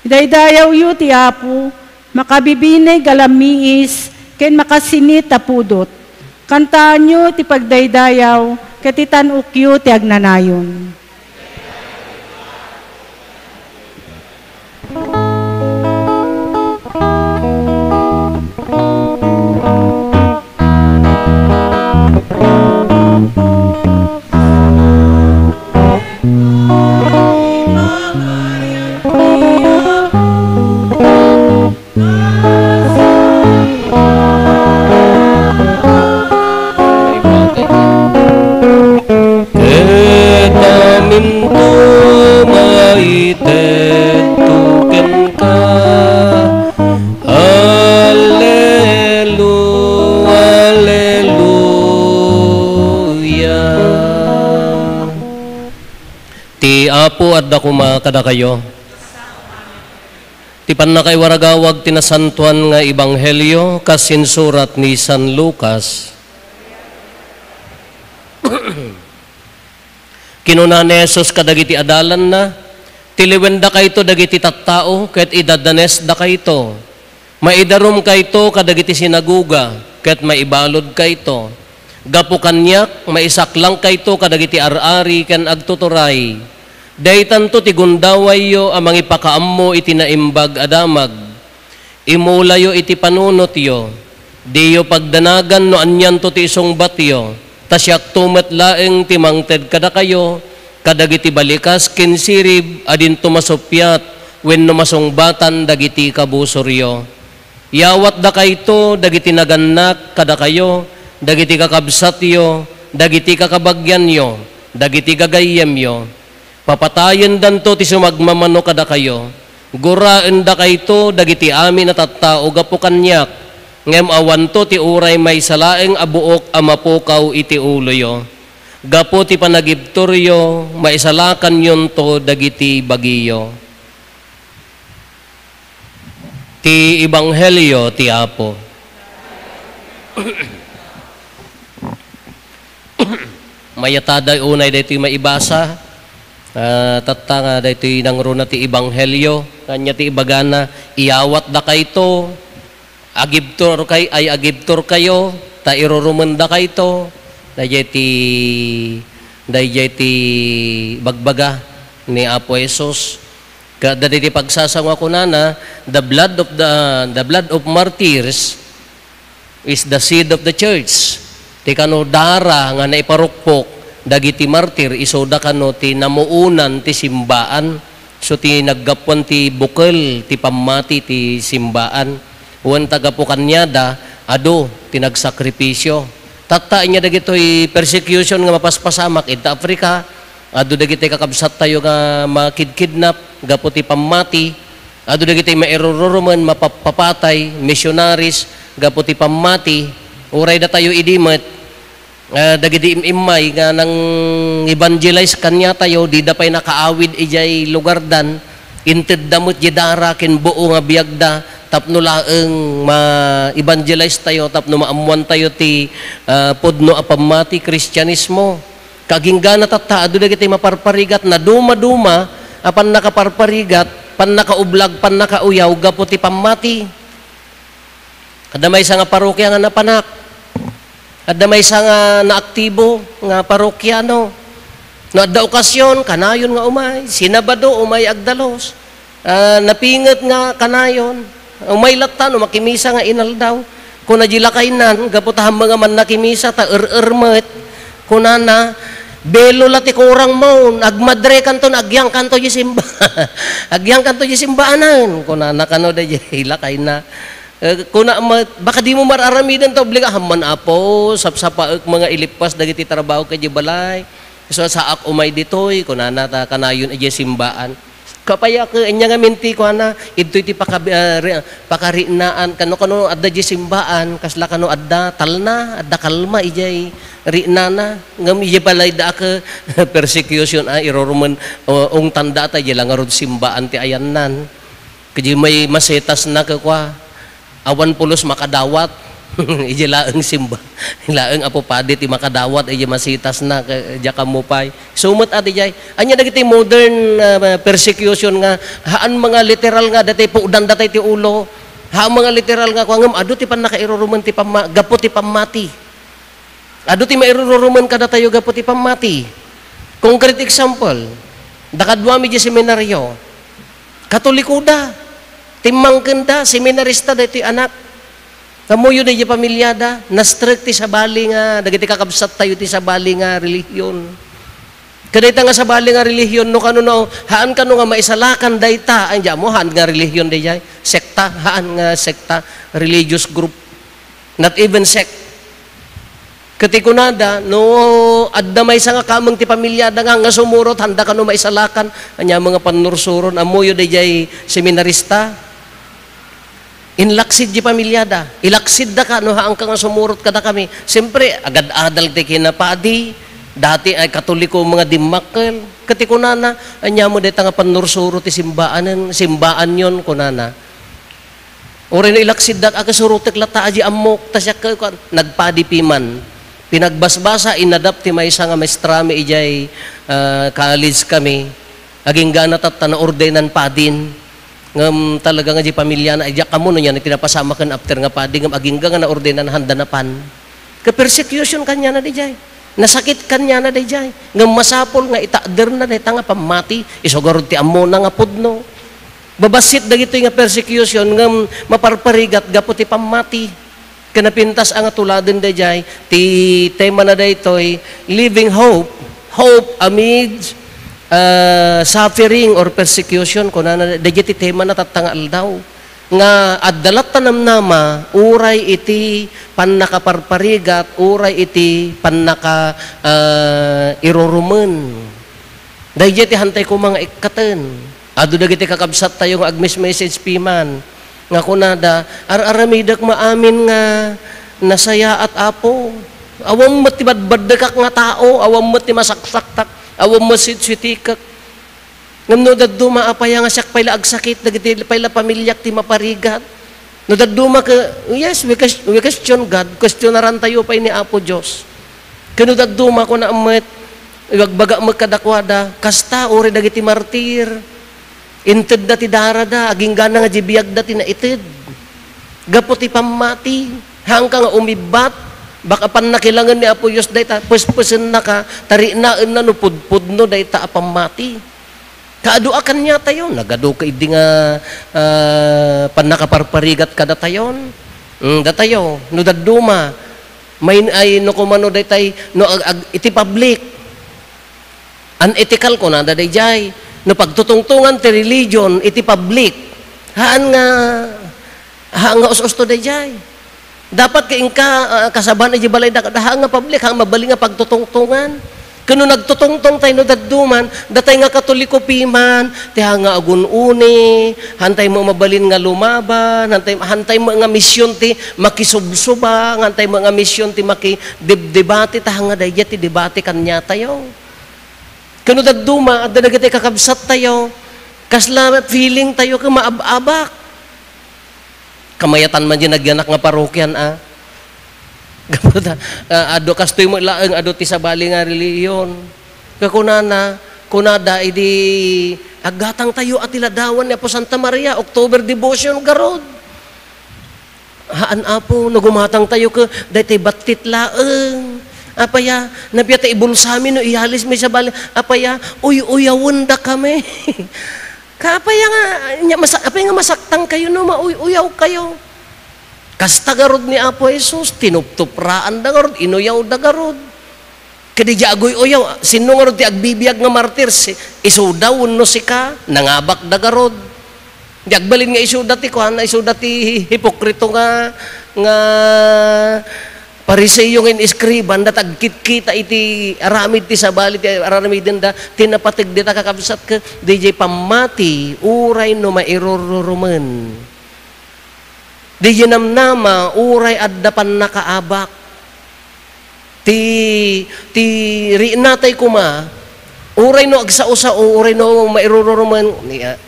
Idaydayawyo ti Apo, makabibineg a lammiis, ken makasinit a pudot. Kantaanyo ti pagdaydayaw, ket itan-okyo ti agnanayon. Ket aminto maitedto kenka. Hallelu-, Hallelujah. Ti Apo adda koma kadakayo. Ti pannakaiwaragawag ti nasantoan nga ebanghelio kas insurat ni San Lucas. Kinuna ni Jesus kadagiti adalanna, "Tiliwendakayto dagiti tattao ket idadanesdakayto. Maidarumkayto kadagiti sinagoga ket maibaludkayto. Gapu kaniak, maisaklangkayto kadagiti ar-ari ken agtuturay. Daytanto ti gundawayyo a mangipakaammo iti Naimbag a Damag. Imulayo iti panunotyo. Diyo pagdanagan no anianto ti isungbatyo, ta siakto met laeng ti mangted kadakayo kadagiti balikas ken sirib a dinto masuppiat wenno masungbatan dagiti kabusoryo. Iyawatdakayto dagiti nagannak kadakayo, dagiti kakabsatyo, dagiti kakabagianyo, dagiti gagayyemyo. Papatayendanto ti sumagmamano kadakayo. Guraendakayto dagiti amin a tattao gapu kaniak, ngem awanto ti uray maysa laeng a buok a mapukaw iti uloyo. Gapu ti panagibturyo, maisalakanyonto dagiti bagiyo." Ti Ebanghelio ti Apo. Mayatada unay daytoy maibasa. Ah, tatta nga daytoy nangruna ti Ebanghelio. Ania ti ibagana, "Iyawatdakayto, agibturkay-, ay, agibturkayo, ta irurumendakayto." Dayjay ti, dayjay ti bagbaga ni Apo Jesus. Ka-, dagiti pagsasao nga kunana, "The blood of the, the blood of martyrs is the seed of the church." Ti kano dara nga naiparukpok dagiti martir, isuda kano ti namuonan ti simbaan. So, ti naggapuan ti bukel ti pammati ti simbaan. Wen ta gapu kaniada, adu ti nagsakripisio. Tatta, ania dagitoy persecution nga mapaspasamak ita Africa, adu dagiti kakabsattayo nga makidkidnap gapu ti pammati, adu dagiti mairururumen, mapapapatay, missionaries, gapu ti pammati, uray datayo idi met, ah, dagiti im-immay nga nang-evangelize kaniatayo, dida pay nakaawid idiay lugardan, intedda met diay dara ken buo nga biagda tapno laeng ma-evangelize tayo, tapno maammoantayo ti, ah, pudno a pammati, Kristianismo. Kaginggana tatta, adu dagiti maparparigat, nadumaduma a pannakaparparigat, pannakaublag, pannakauyaw gapu ti pammati. Adda maysa nga parokia nga napanak. Adda maysa nga naaktibo nga parokiano. No adda okasion, kanayon nga umay. Sinabado, umay agdalus. Ah, napinget nga kanayon. Umay latta no makimisa nga inaldaw. Kuna di lakaynan, gapu ta hamma nga mannakimisa, ta er-er met. Kunana, "Belo la ti kurangmon, agmadrekanto, agyangkanto di simba-, agyangkanto di simbaanan." Kunana kano da di lakayna. Eh, kuna met, "Baka di mo mar-aramiden ta obliga." "Hamman, Apo, sapsapaek nga ilippas dagiti trabaho ka di balay. So, saak umay ditoy," kunana, ta kanayon idiay simbaan. Kapayak, anya ngamin ti kuana, idtoy ti pakabi-, ah, ri-, pakarinaan, kano, kano adda di simbaan, kasla kano adda talna, adda kalma idiay rinana. Ngem idiay balay da ak, persecution, ah, irurumen, o, ungtanda ta, idiay la ngarud simbaan ti ayannan. Kadi may masetas na kakua, awan pulos makadawat. Iti laeng simba. Laeng Apo Padi ti makadawat iti masitasna, ka-, diak ammo pay. Sumet a, diay. Ania dagiti modern, ah, persecution nga haan mga literal nga dati pudan datay ti ulo. Haan mga literal nga kua, ngem adu ti pannakairurumen ti pamma-, gapu ti pammati. Adu ti mairurumen kadatayo gapu ti pammati. Concrete example, da kaduami di seminaryo, Katoliko da, timmangken da, seminarista daytoy anak. Ammoyo daydi pamiliada, na-strict ti sabali nga, dagiti kakabsat tayo ti sabali nga relihiyon. Kadayta nga sabali nga relihiyon, no kano, no, haan kano nga maisalakan dayta, ay, diay mo, haan nga relihiyon daydiay, sekta, haan nga sekta, religious group, not even sect. Ket kunada, no adda maysa nga kameng ti pamiliada nga, nga sumurot, haanda kano maisalakan, ania nga pannursuron, ammoyo daydiay seminarista? Inlaksid di pamiliada. Ilaksid daka no haanka nga sumurot kadakami. Siyempre, agad-adal ti kinapadi, dati ay Katoliko nga dimmakkel. Ket kunana, ania mo dayta nga pannursuro ti simbaanen, simbaanyon, kunana. Uray no ilaksiddak, agsurotek latta, adi ammok, ta siak, kuan, nagpadi piman. Pinagbasbasa, inadap ti maysa nga maestrami idiay, ah, college kami. Agingga na tatta, naordinan padin. Ngem talaga nga di pamiliana, ay diak ammo no ania ti napasamaken after nga padi, ngem agingga nga naordinan, haanda napan. Ka-persecution kaniana daydiay. Nasakit kaniana daydiay. Ngem masapul nga itakderna dayta nga pammati, isu garud ti ammona nga pudno. Babassit dagitoy nga persecution ngem maparparigat gapu ti pammati. Ken napintas a nga tuladen daydiay, ti temana daytoy, living hope, hope amid, ah, suffering or persecution, kunana, daydiay ti temana tatta nga aldaw. Nga adda latta namnama, uray iti pannakaparparigat, uray iti pannaka, ah, irurumen. Daydiay ti hantay koma nga ikkaten. Adu dagiti kakabsattayo nga agmes-message piman, nga kunada, "Ar-aramidek maamin nga nasayaat, Apo. Awan met ti badbaddekak nga tao, awan met ti masaksaktak, awan met sitsutikek." Ngem no dadduma, apay nga siak pay la agsakit, dagiti pay la pamiliak ti maparigat. No dadduma ke-, yes, we ques-, we question God, questionaran tayo pay ni Apo Dios. Ken no dadduma, kuna met, ibagbaga met kadakuada, kasta, uray dagiti martir, intedda ti darada, aginggana nga di biagda ti naited. Gapu ti pammati, haanka nga umibbat, baka pannakilangen ni Apo Dios dayta, pespesennaka, tarinaenna no pudpudno dayta a pammati. Kaadu a kaniatayo, nagadu ka idi nga, ah, pannakaparparigat kadatayon. Mm, datayo, no dadduma, main-, ay, no kumano daytay, no ag-, ag-, iti public. Unethical, kunada daydiay. No pagtutungtungan ti religion iti public, haan nga, haan nga us-usto daydiay. Dapat ket inka, ah, kasabaan iti balay da, da, haan nga public, haan mabalin nga pagtutungtongan. Ken no nagtutungtong tayo no dadduman, datay nga Katoliko piman, ti haan nga agun-uni, haantay met mabalin nga lumaban, haantay, haantay met nga mision ti makisubsuba, haantay met nga mision ti makidebdebate, ta haan nga daydiay ti debate kaniatayo. Ken no dadduma, adda dagiti kakabsattayo, kasla feeling tayo ket maab-abak. Kamayatan man di nagyanak nga parokian, a. Gapu ta, ah, adu kastoy met laeng, adu ti sabali nga relihiyon. Kakunana, kunada, idi aggatang tayo a ti ladawan ni Apo Santa Maria, October devotion garud. Haan, Apo, no gumatang tayo ket daytoy battit laeng. Apaya, napia ta ibulsami no iyalis mi sabali. Apaya, uy-uyawen dakami. Ka apaya nga, nya, masa-, apaya nga masaktan kayo no mauy-uyaw kayo. Kasta garud ni Apo Jesus, tinuptupraan da garud, inuyaw da garud. Kadi diay aguy-uyaw, sinno ngarud ti agbibiag nga martir? Si, isuda wenno sika? Nangabak da garud. Di agbalin nga isuda ti kuan, isuda ti hipokrito nga, nga Fariseo nga in-eskriba, anda ti agkitkita iti aramid ti sabali ti aramidenda, ti napateg dita kakabsat ket diay pammati, uray no mairururumen. Diay namnama, uray adda pannakaabak. Ti, ti riinatay koma, uray no agsao-sao, uray no mairururumen, ni, ah,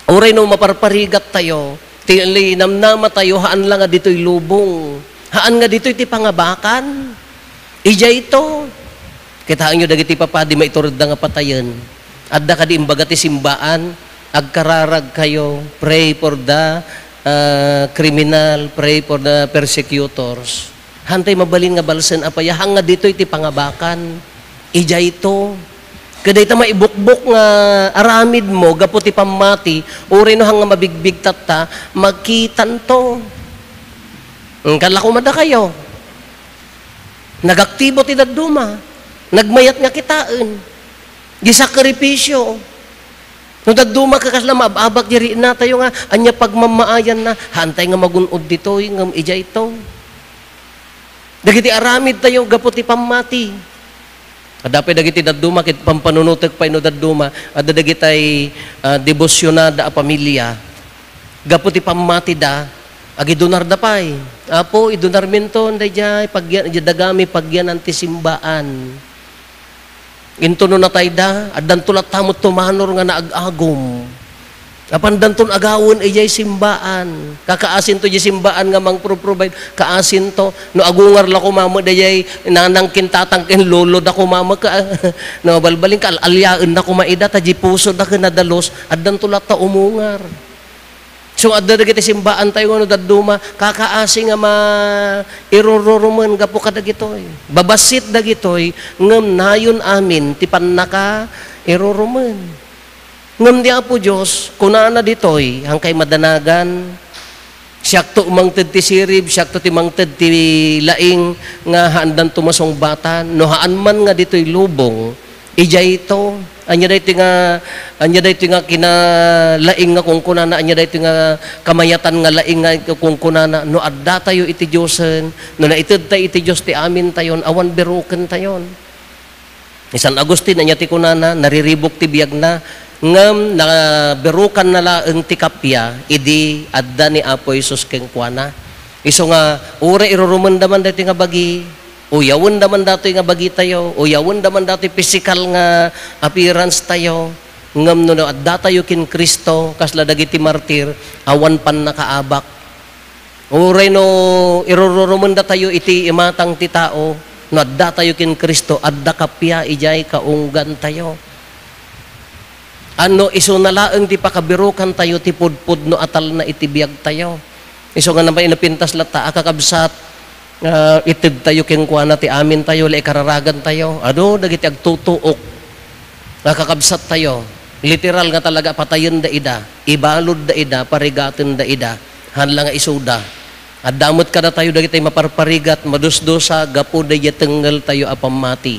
uray no maparparigat tayo, ti linamnama tayo, haan la nga ditoy lubong. Haan nga ditoy ti pangabakan. Idiayto. Kitaenyo dagiti papadi maituredda nga patayen. Adda kadi imbaga ti simbaan, "Agkararag kayo, pray for the, ah, criminal, pray for the persecutors." Hantay mabalin nga balsen apay, haan nga ditoy ti pangabakan. Idiayto. Kadayta maibukbok nga aramidmo gapu ti pammati, uray no haan nga mabigbigtatta, makitanto. Kala ko madakayo. Nagaktibo ti dadduma. Nagmayat nga kitaen. Di sakripisyo. No dadduma ka kasla maab-abak, diri natayo nga ania pagmammaayanna, hantay nga magun-od ditoy, ngem idiayto. Dagiti aramidtayo gapu ti pammati. Adda pay dagiti dadduma, ket pampanunotek pay no dadduma, adda dagitay, ah, debosyonada a pamilia. Gapu ti pammatida, agidunarda pay. "Apo, idunarminton daydiay pagyan-, dagami pagyanan ti simbaan." Intono natayda, addanto latta met tumanor nga naag-agum. Apandanton agawen idiay simbaan. Kakaasinto diay simbaan nga mangpro-provide. Kaasinto, no agungar la koma met daydiay nanang ken tatang ken lolo da koma met ka, no, balbalin ka, al-, aliaen na koma ida, ta di puso da ken nadalus, addanto latta umungar. So, adda dagiti simbaan tayo nga no dadduma, kakaasi nga mairururumen gapu kadagitoy. Babassit dagitoy, ngem nayon amin ti pannakairurumen. Ngem ti Apo Dios, kunana ditoy, hangkay madanagan, "Siakto mangted ti sirib, siakto ti mangted ti laing nga haandanto masungbatan." No haan man nga ditoy lubong, idiayto. Ania daytoy nga, ania daytoy nga kinalaing nga kunkunana, ania daytoy nga kamayatan nga laing nga kunkunana, no addatayo iti Diosen, no naitedtay iti Dios ti amintayon, awan birukentayon. Ni San Agustin, ania ti kunana, nariribuk ti biagna, ngem nabirukanna laeng ti kappia idi adda ni Apo Jesus kenkuana. Isu nga, uray irurumenda man daytoy nga bagi, uyawenda man datoy nga bagitayo, uyawenda man datoy pisikal nga appearance tayo, ngem no addatayo ken Cristo, kasla dagiti martir, awan pannakaabak. Uray no irururumendatayo iti imatang ti tao, no addatayo ken Cristo, adda kappia idiay kaunggantayo. Ano, isuna laeng ti pakabirukantayo ti pudpudno a talna iti biagtayo. Isu nga napay napintas latta a kakabsat, ah, itedtayo kenkuana ti amintayo, la ikararagantayo. Adu dagiti agtutuok nga kakabsattayo, literal nga talaga patayenda ida, ibaludda ida, parigatenda ida, haan la nga isuda. Adda met kadatayo dagiti maparparigat, madusdusa, gapu daydiay tengngeltayo a pammati.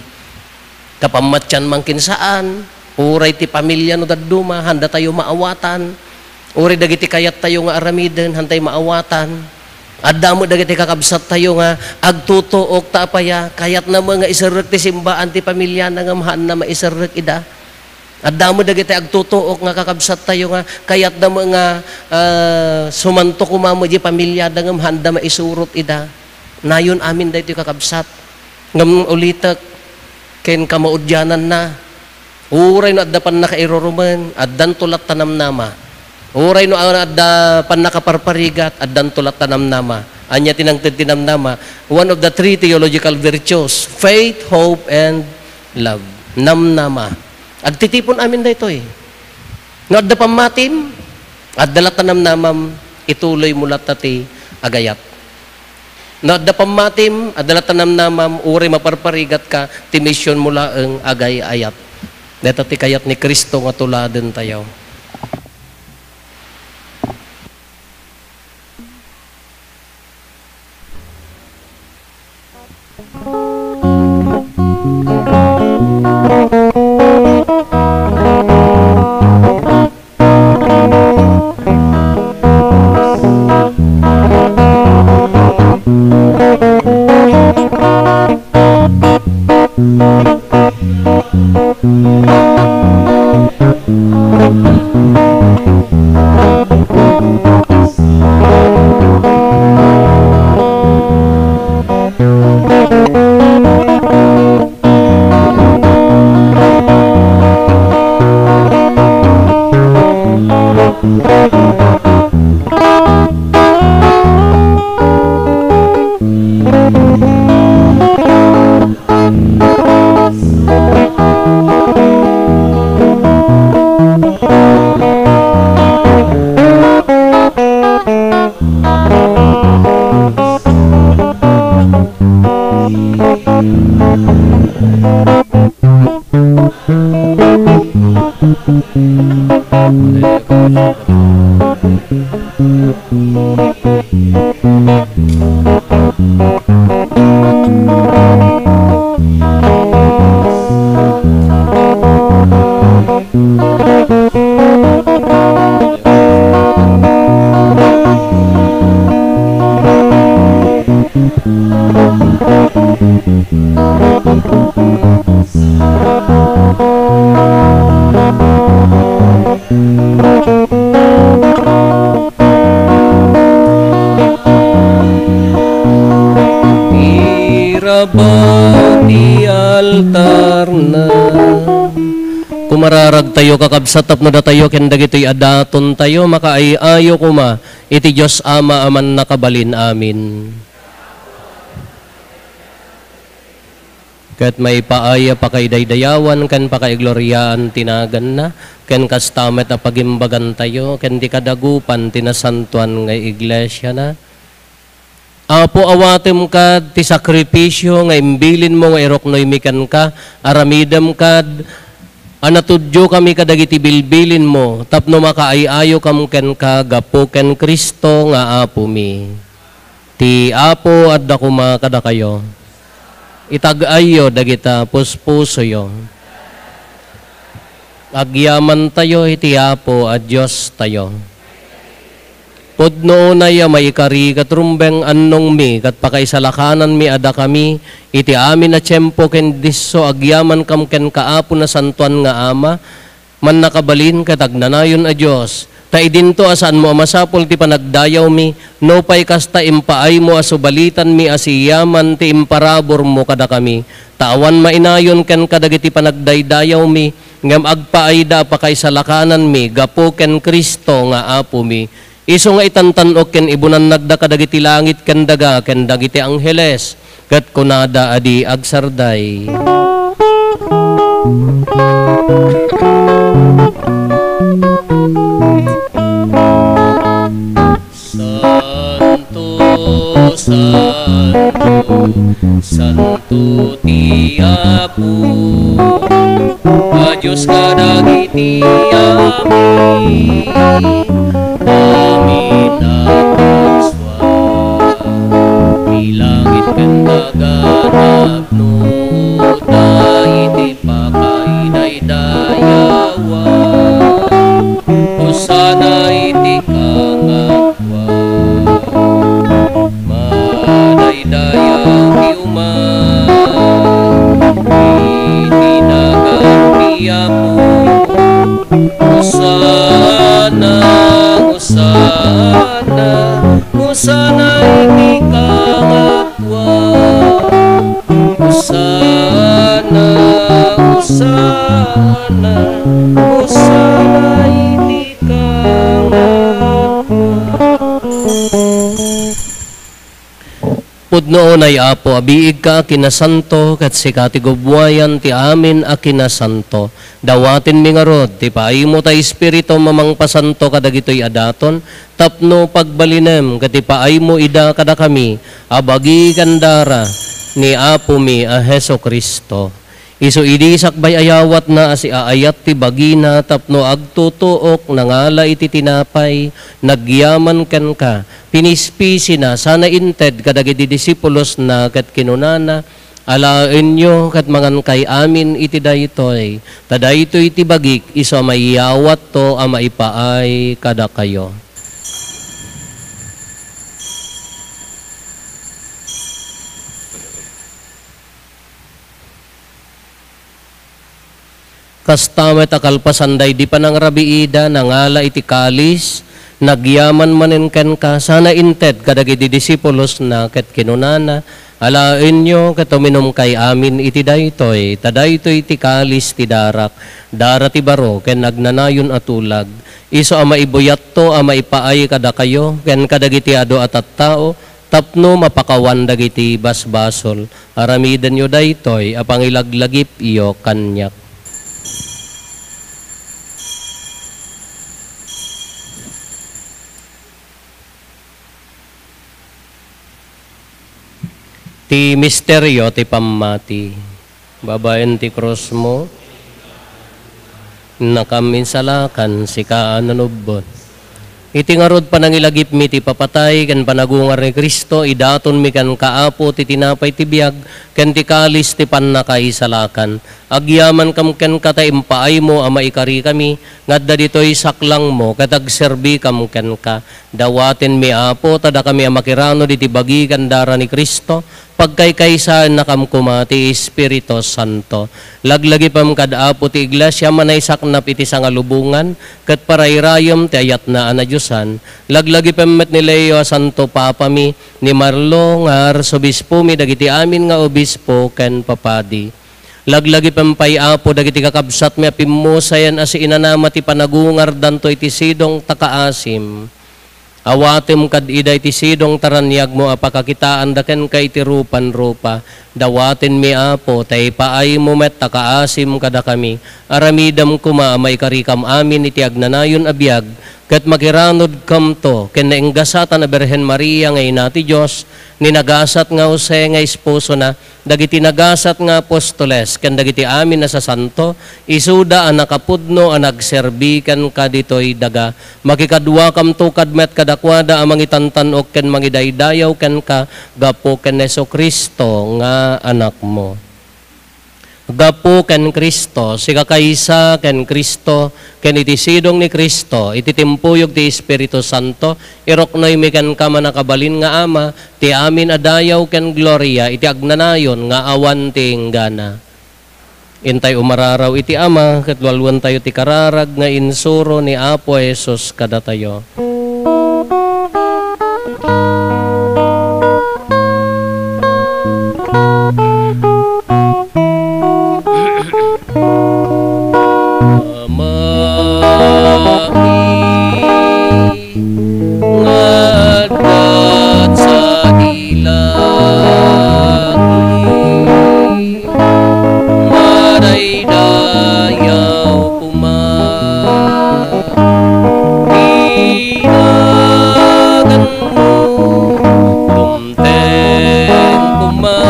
Kapammatian man ken saan, uray ti pamilia no dadduma, haandatayo maawatan. Uray dagiti kayattayo nga aramiden, haantay maawatan. Adda met dagiti kakabsattayo nga agtutuok ta apaya, kayatna met nga iserrek ti simbaan ti pamiliana ngem haanna maiserrek ida. Adda met dagiti agtutuok nga kakabsattayo nga kayatda met nga, ah, sumanto koma met di pamiliada ngem haanda maisurot ida. Nayon amin daytoy kakabsat. Ngem ulitek, ken kamaudiananna, uray no adda pannakairurumen, addanto latta namnama. Uray no adda pannakaparparigat, addanto latta namnama. Ania ti nangted ti namnama? One of the three theological virtues, faith, hope, and love. Namnama. Agtitipon amin daytoy. No adda pammatim, adda latta namnamam, ituloy mo latta ti agayat. No adda pammatim, adda latta namnamam, uray maparparigat ka, ti mision mo laeng agay-ayat. Dayta ti kayat ni Cristo nga tuladen tayo. Irabaw ti altarna. Kumararagtayo, kakabsat, tapno datayo ken dagitoy a datontayo makaay-ayo koma iti Dios Ama a mannakabalin. Amin. Ket maipaay a pakaidaydayawan ken pakaigloriaan ti naganna, ken kasta met a pagimbagantayo ken ti kadagupan ti nasantoan nga iglesiana. Apo, awatem kad ti sakripisio nga imbilinmo nga iruknoymi kenka, aramidem kad a natudiokami kadagiti bilbilinmo tapno makaay-ayokam kenka gapu ken Cristo nga Apomi. Ti Apo adda koma kadakayo. Itag-ayyo dagita puspusoyo. Agyamantayo iti Apo a Diostayo. Pudno unay a maikari ket rumbeng annongmi ket pakaisalakananmi a dakami iti amin a tiempo ken disso agyamankam kenka, Apo, Nasantoan nga Ama, mannakabalin ket agnanayon a Dios, ta idinto a saanmo a masapul ti panagdayawmi, nupay kasta impaaymo a subalitanmi a siyaman ti imparaburmo kadakami, ta awan mainayon ken kadagiti panagdaydayawmi, ngem agpaayda a pakaisalakananmi gapu ken Cristo nga Apomi. Isu nga itantan-ok ken ibunannagda kadagiti langit ken daga ken dagiti angheles, ket kunada a di agsarday: Santo, santo, santo ti Apo a Dios kadagiti amin, amin a pusoan. Ti langit ken daga napno ta iti pakaidaydayawam. Hosanna iti kangatoan. Madaydayaw ti umay iti nagan ti Apo. Hosanna, Hosanna, Hosanna iti kangatoan. Hosanna, Hosanna, Hosanna iti kangatoan. Pudno unay, Apo, a biigka a kinasanto, ket sika ti gubbuayan ti amin a kinasanto. Dawatenmi ngarud ti paaymo ta Espiritum a mangpasanto kadagitoy a daton, tapno pagbalinem ket ipaaymo ida kadakami a bagi ken dara ni Apomi a Jesu-Cristo. Isu idi sakbay a yawatna a siaayat ti bagina tapno agtutuok, nangala iti tinapay, nagyaman kenka, pinispisina, sana inted kadagiti disipulosna ket kinunana: Alaenyo ket mangankay amin iti daytoy, ta daytoy ti bagik isu a maiyawatto a maipaay kadakayo. Kasta met a kalpasan daydi panangrabiida, nangala iti kalis, nagyaman manen kenka, sana inted kadagiti disipulosna, ket kinunana: Alaenyo ket uminumkay amin iti daytoy, ta daytoy ti kalis ti darak, dara ti baro ken agnanayon a tulag, isu a maibuyatto a maipaay kadakayo ken kadagiti adu a tattao, tapno mapakawan dagiti basbasol. Aramidenyo daytoy a pangilaglagipyo kaniak. Ti misterio ti pammati. Babaen ti krusmo, innakam insalakan, sika a nanubbot. Iti ngarud panangilagipmi ti papatay ken panagungar ni Cristo, idatonmi kenka, Apo, ti tinapay ti biag ken ti kalis ti pannakaisalakan. Agyamankam kenka ta impaaymo a maikarikami nga adda ditoy saklangmo ket agserbikam kenka. Dawatenmi, Apo, ta dakami a makiranod iti bagi ken dara ni Cristo, pagkaykaysaennakam koma ti Espiritu Santo. Laglagipem kad Apo ti Iglesia a manaysaknap iti sangalubongan ket parairayem ti ayatna a nadiosan. Laglagipem met ni Leo a Santo Papami, ni Marlo nga Arsobispomi, dagiti amin nga obispo ken papadi. Laglagipem pay, Apo, dagiti kakabsatmi a pimmusayan a siinanama ti panagungardanto iti sidong ta kaasim. Awatem kad ida iti sidong ta raniagmo a pakakitaanda kenka iti rupan-rupa. Dawatenmi, Apo, ta ipaaymo met ta kaasim kadakami. Aramidem koma a maikarikam amin iti agnanayon a biag, ket makiranodkamto ken naenggasatan a Birhen Maria nga ina ti Dios, ni nagasat nga Jose nga esposona, dagiti nagasat nga apostoles ken dagiti amin a sasanto, isuda a nakapudno a nagserbi kenka ditoy daga. Makikaduakamto kad met kadakuada a mangitantan-ok ken mangidaydayaw kenka gapu ken Jesu-Cristo nga Anakmo. Gapu ken Cristo, sikakaysa ken Cristo, ken iti sidong ni Cristo, iti timpuyog ti Espiritu Santo, iruknoymi kenka, mannakabalin nga Ama, ti amin a dayaw ken gloria iti agnanayon nga awan ti inggana. Intay umararaw iti Ama, ket lualuentayo ti kararag nga insuro ni Apo Jesus kadatayo. Amami nga adda sadi langit, madaydayaw koma ti naganmo, dumteng koma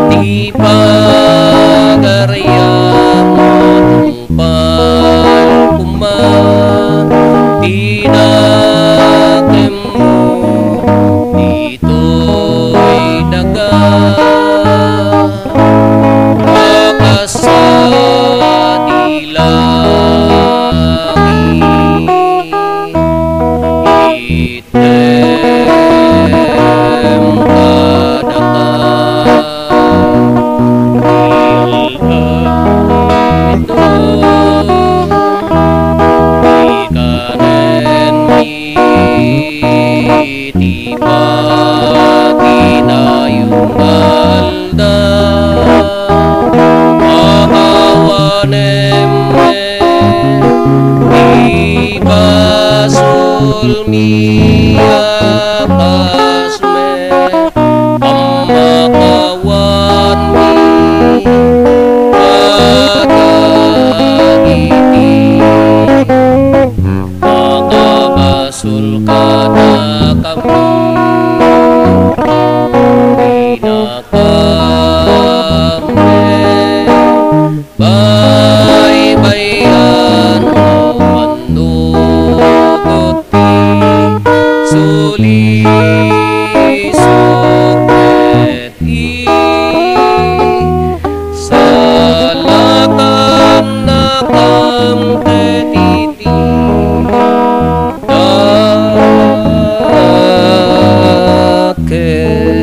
ti pagarianmo, tungpal koma ti nakemmo ditoy daga. A kas sadi langit, item kadaka. Ikanen mi ti pakinayungalda, awanem ti basolmi a kas met a makawanmi kadagiti makabasol kadakami. Inakam met baybay-an no mannukot ti sulisok ket isalakannakam ket iti dakkel.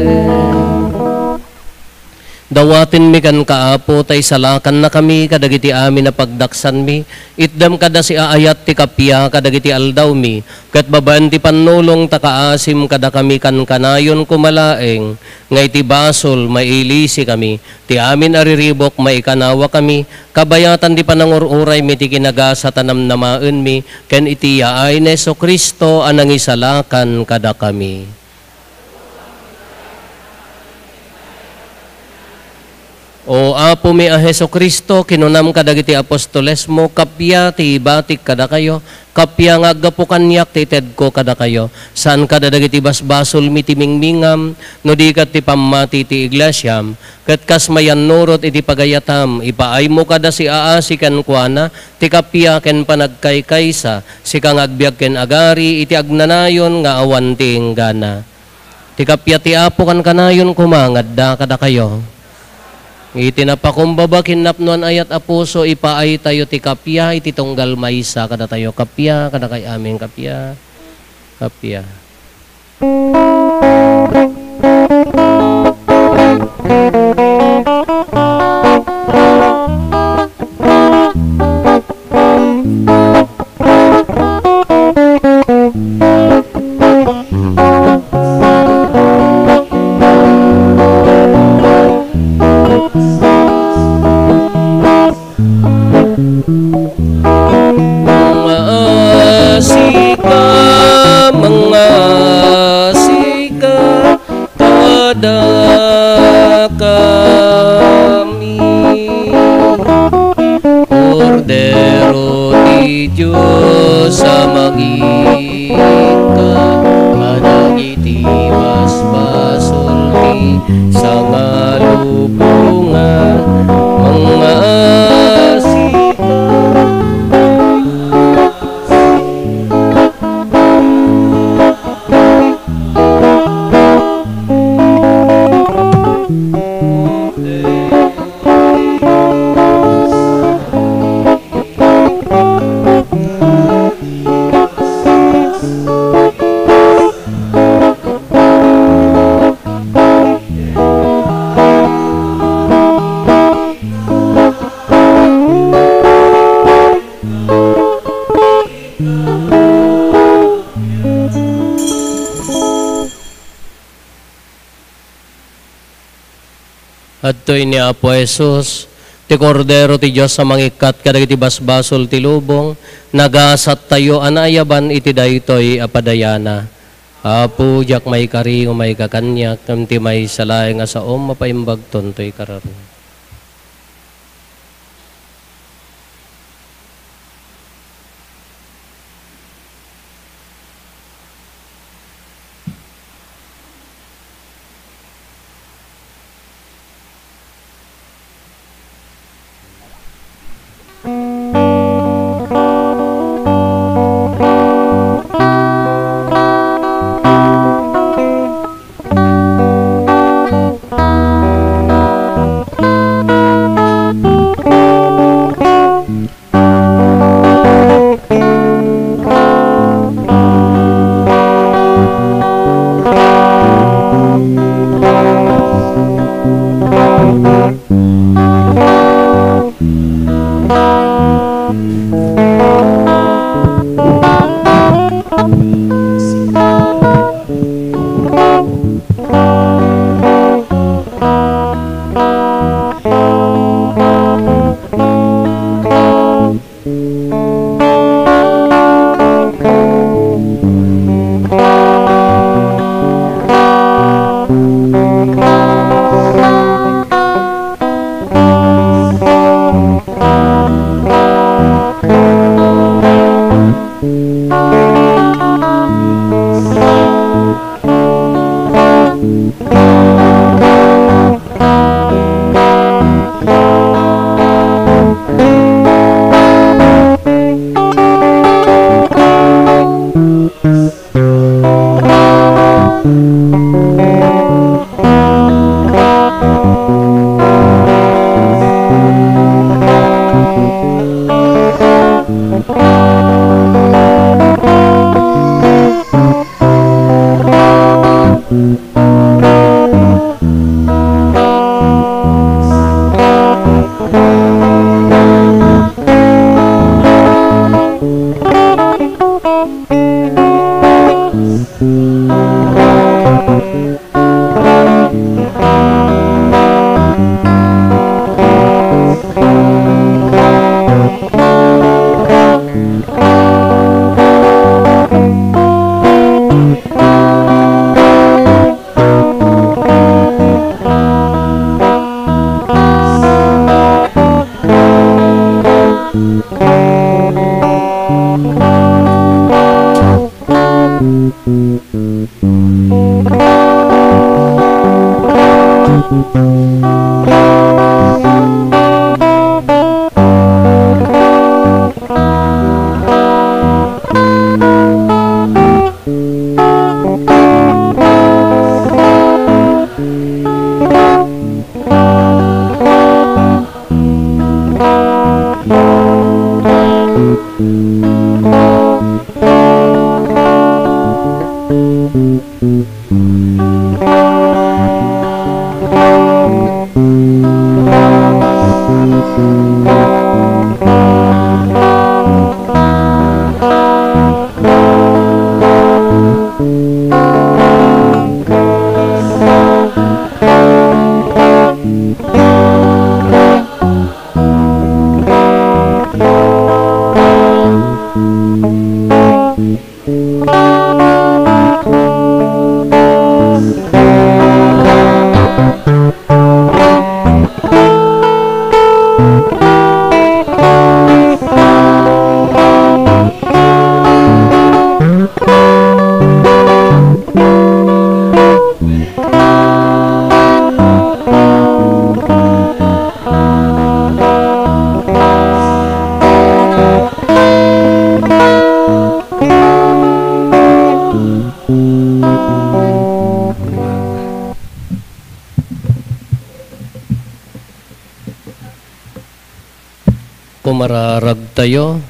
Dawatenmi kenka, Apo, ta isalakannakami kadagiti amin a pagdaksanmi. Itdem kad a siaayat ti kappia kadagiti aldawmi, ket babaen ti pannulong ta kaasim kadakami, kankanayon koma laeng nga iti basol, mailisikami. Ti amin a riribuk, maikanawakami, kabayatan ti panangur-uraymi ti kinagasat a namnamaenmi, ken iti yaay ni Jesu-Cristo a nangisalakan kadakami. O Apomi a Jesu-Cristo, kinunam kadagiti apostolesmo, "Kappia ti ibatik kadakayo, kappia nga aggapu kaniak ti itedko kadakayo." Saan kada dagiti basbasolmi ti mingmingam, no di ket ti pammati ti iglesiam, ket kas mayannurot iti pagayatam, ipaaymo kada siaasi kenkuana ti kappia ken panagkaykaysa, sika nga agbiag ken agari iti agnanayon nga awan ti inggana. Ti kappia ti Apo kankanayon koma nga adda kadakayo. Iti napakumbaba ken napnoan ayat a puso, ipaaytayo ti kappia iti tunggal maysa kadatayo. Kappia, kadakay amin, kappia. Kappia. Mangasika, mangasika kadakami. Kordero ti Dios a mangikkat kadagiti basbasol ti sangalubongan. Mangasika. Adtoy ni Apo Jesus, ti Kordero ti Dios a mangikkat kadagiti basbasol ti lubong. Nagasattayo a naayaban iti daytoy a padayana. Apo, diak maikari nga maikakaniak, ngem ti maysa laeng a saom mapaimbagton toy kararua. Kumararagtayo.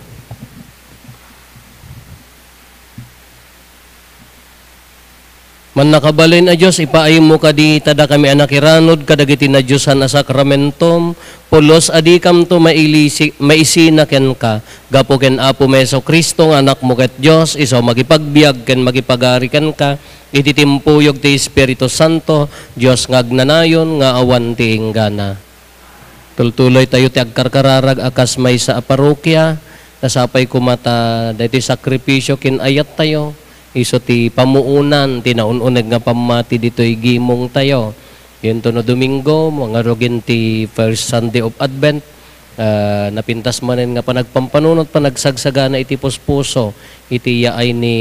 Mannakabalin a Dios, ipaaymo kadi ta dakami a nakiranod kadagiti nadiosan a sakramentom, pulos a dikamto mailisi-, maisina kenka, gapu ken Apomi Jesu-Cristo nga Anakmo ket Dios, isu a makipagbiag ken makipagari kenka, iti timpuyog ti Espiritu Santo, Dios nga agnanayon nga awan ti inggana. Tultuloytayo ti agkarkararag a kas maysa a parrokia. Nasapay koma ta daytoy sakripisio ken ayattayo, isu ti pamuonan ti naun-uneg nga pammati ditoy gimongtayo. Ngem no Domingo, mangarugin ti first Sunday of Advent, ah, napintas manen nga panagpampanunot, panagsagsagana iti puspuso, iti yaay ni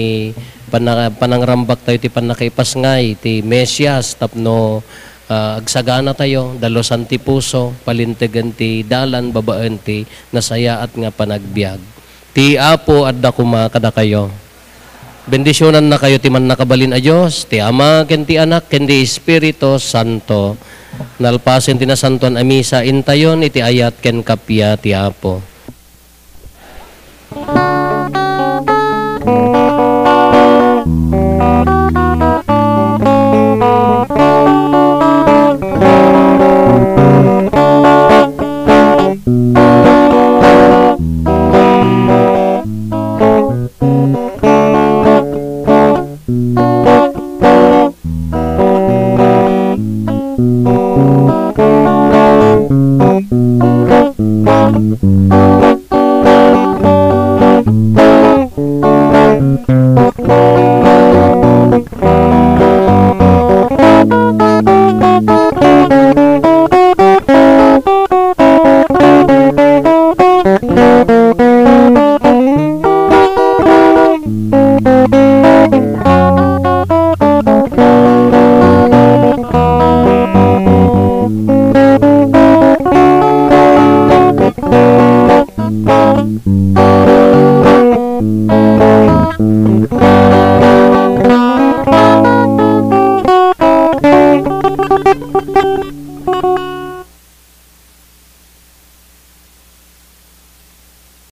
pana-, panangrambaktayo ti pannakaipasngay ti Mesias tapno ah, agsaganatayo, dalusan ti puso, palintegen ti dalan babaen ti nasayaat nga panagbiag. Ti Apo adda koma kadakayo. Bendisionannakayo ti Mannakabalin a Dios, ti Ama, ken ti Anak, ken ti Espiritu Santo. Nalpasen ti Nasantoan a Misa, intayon iti ayat ken kappia ti Apo.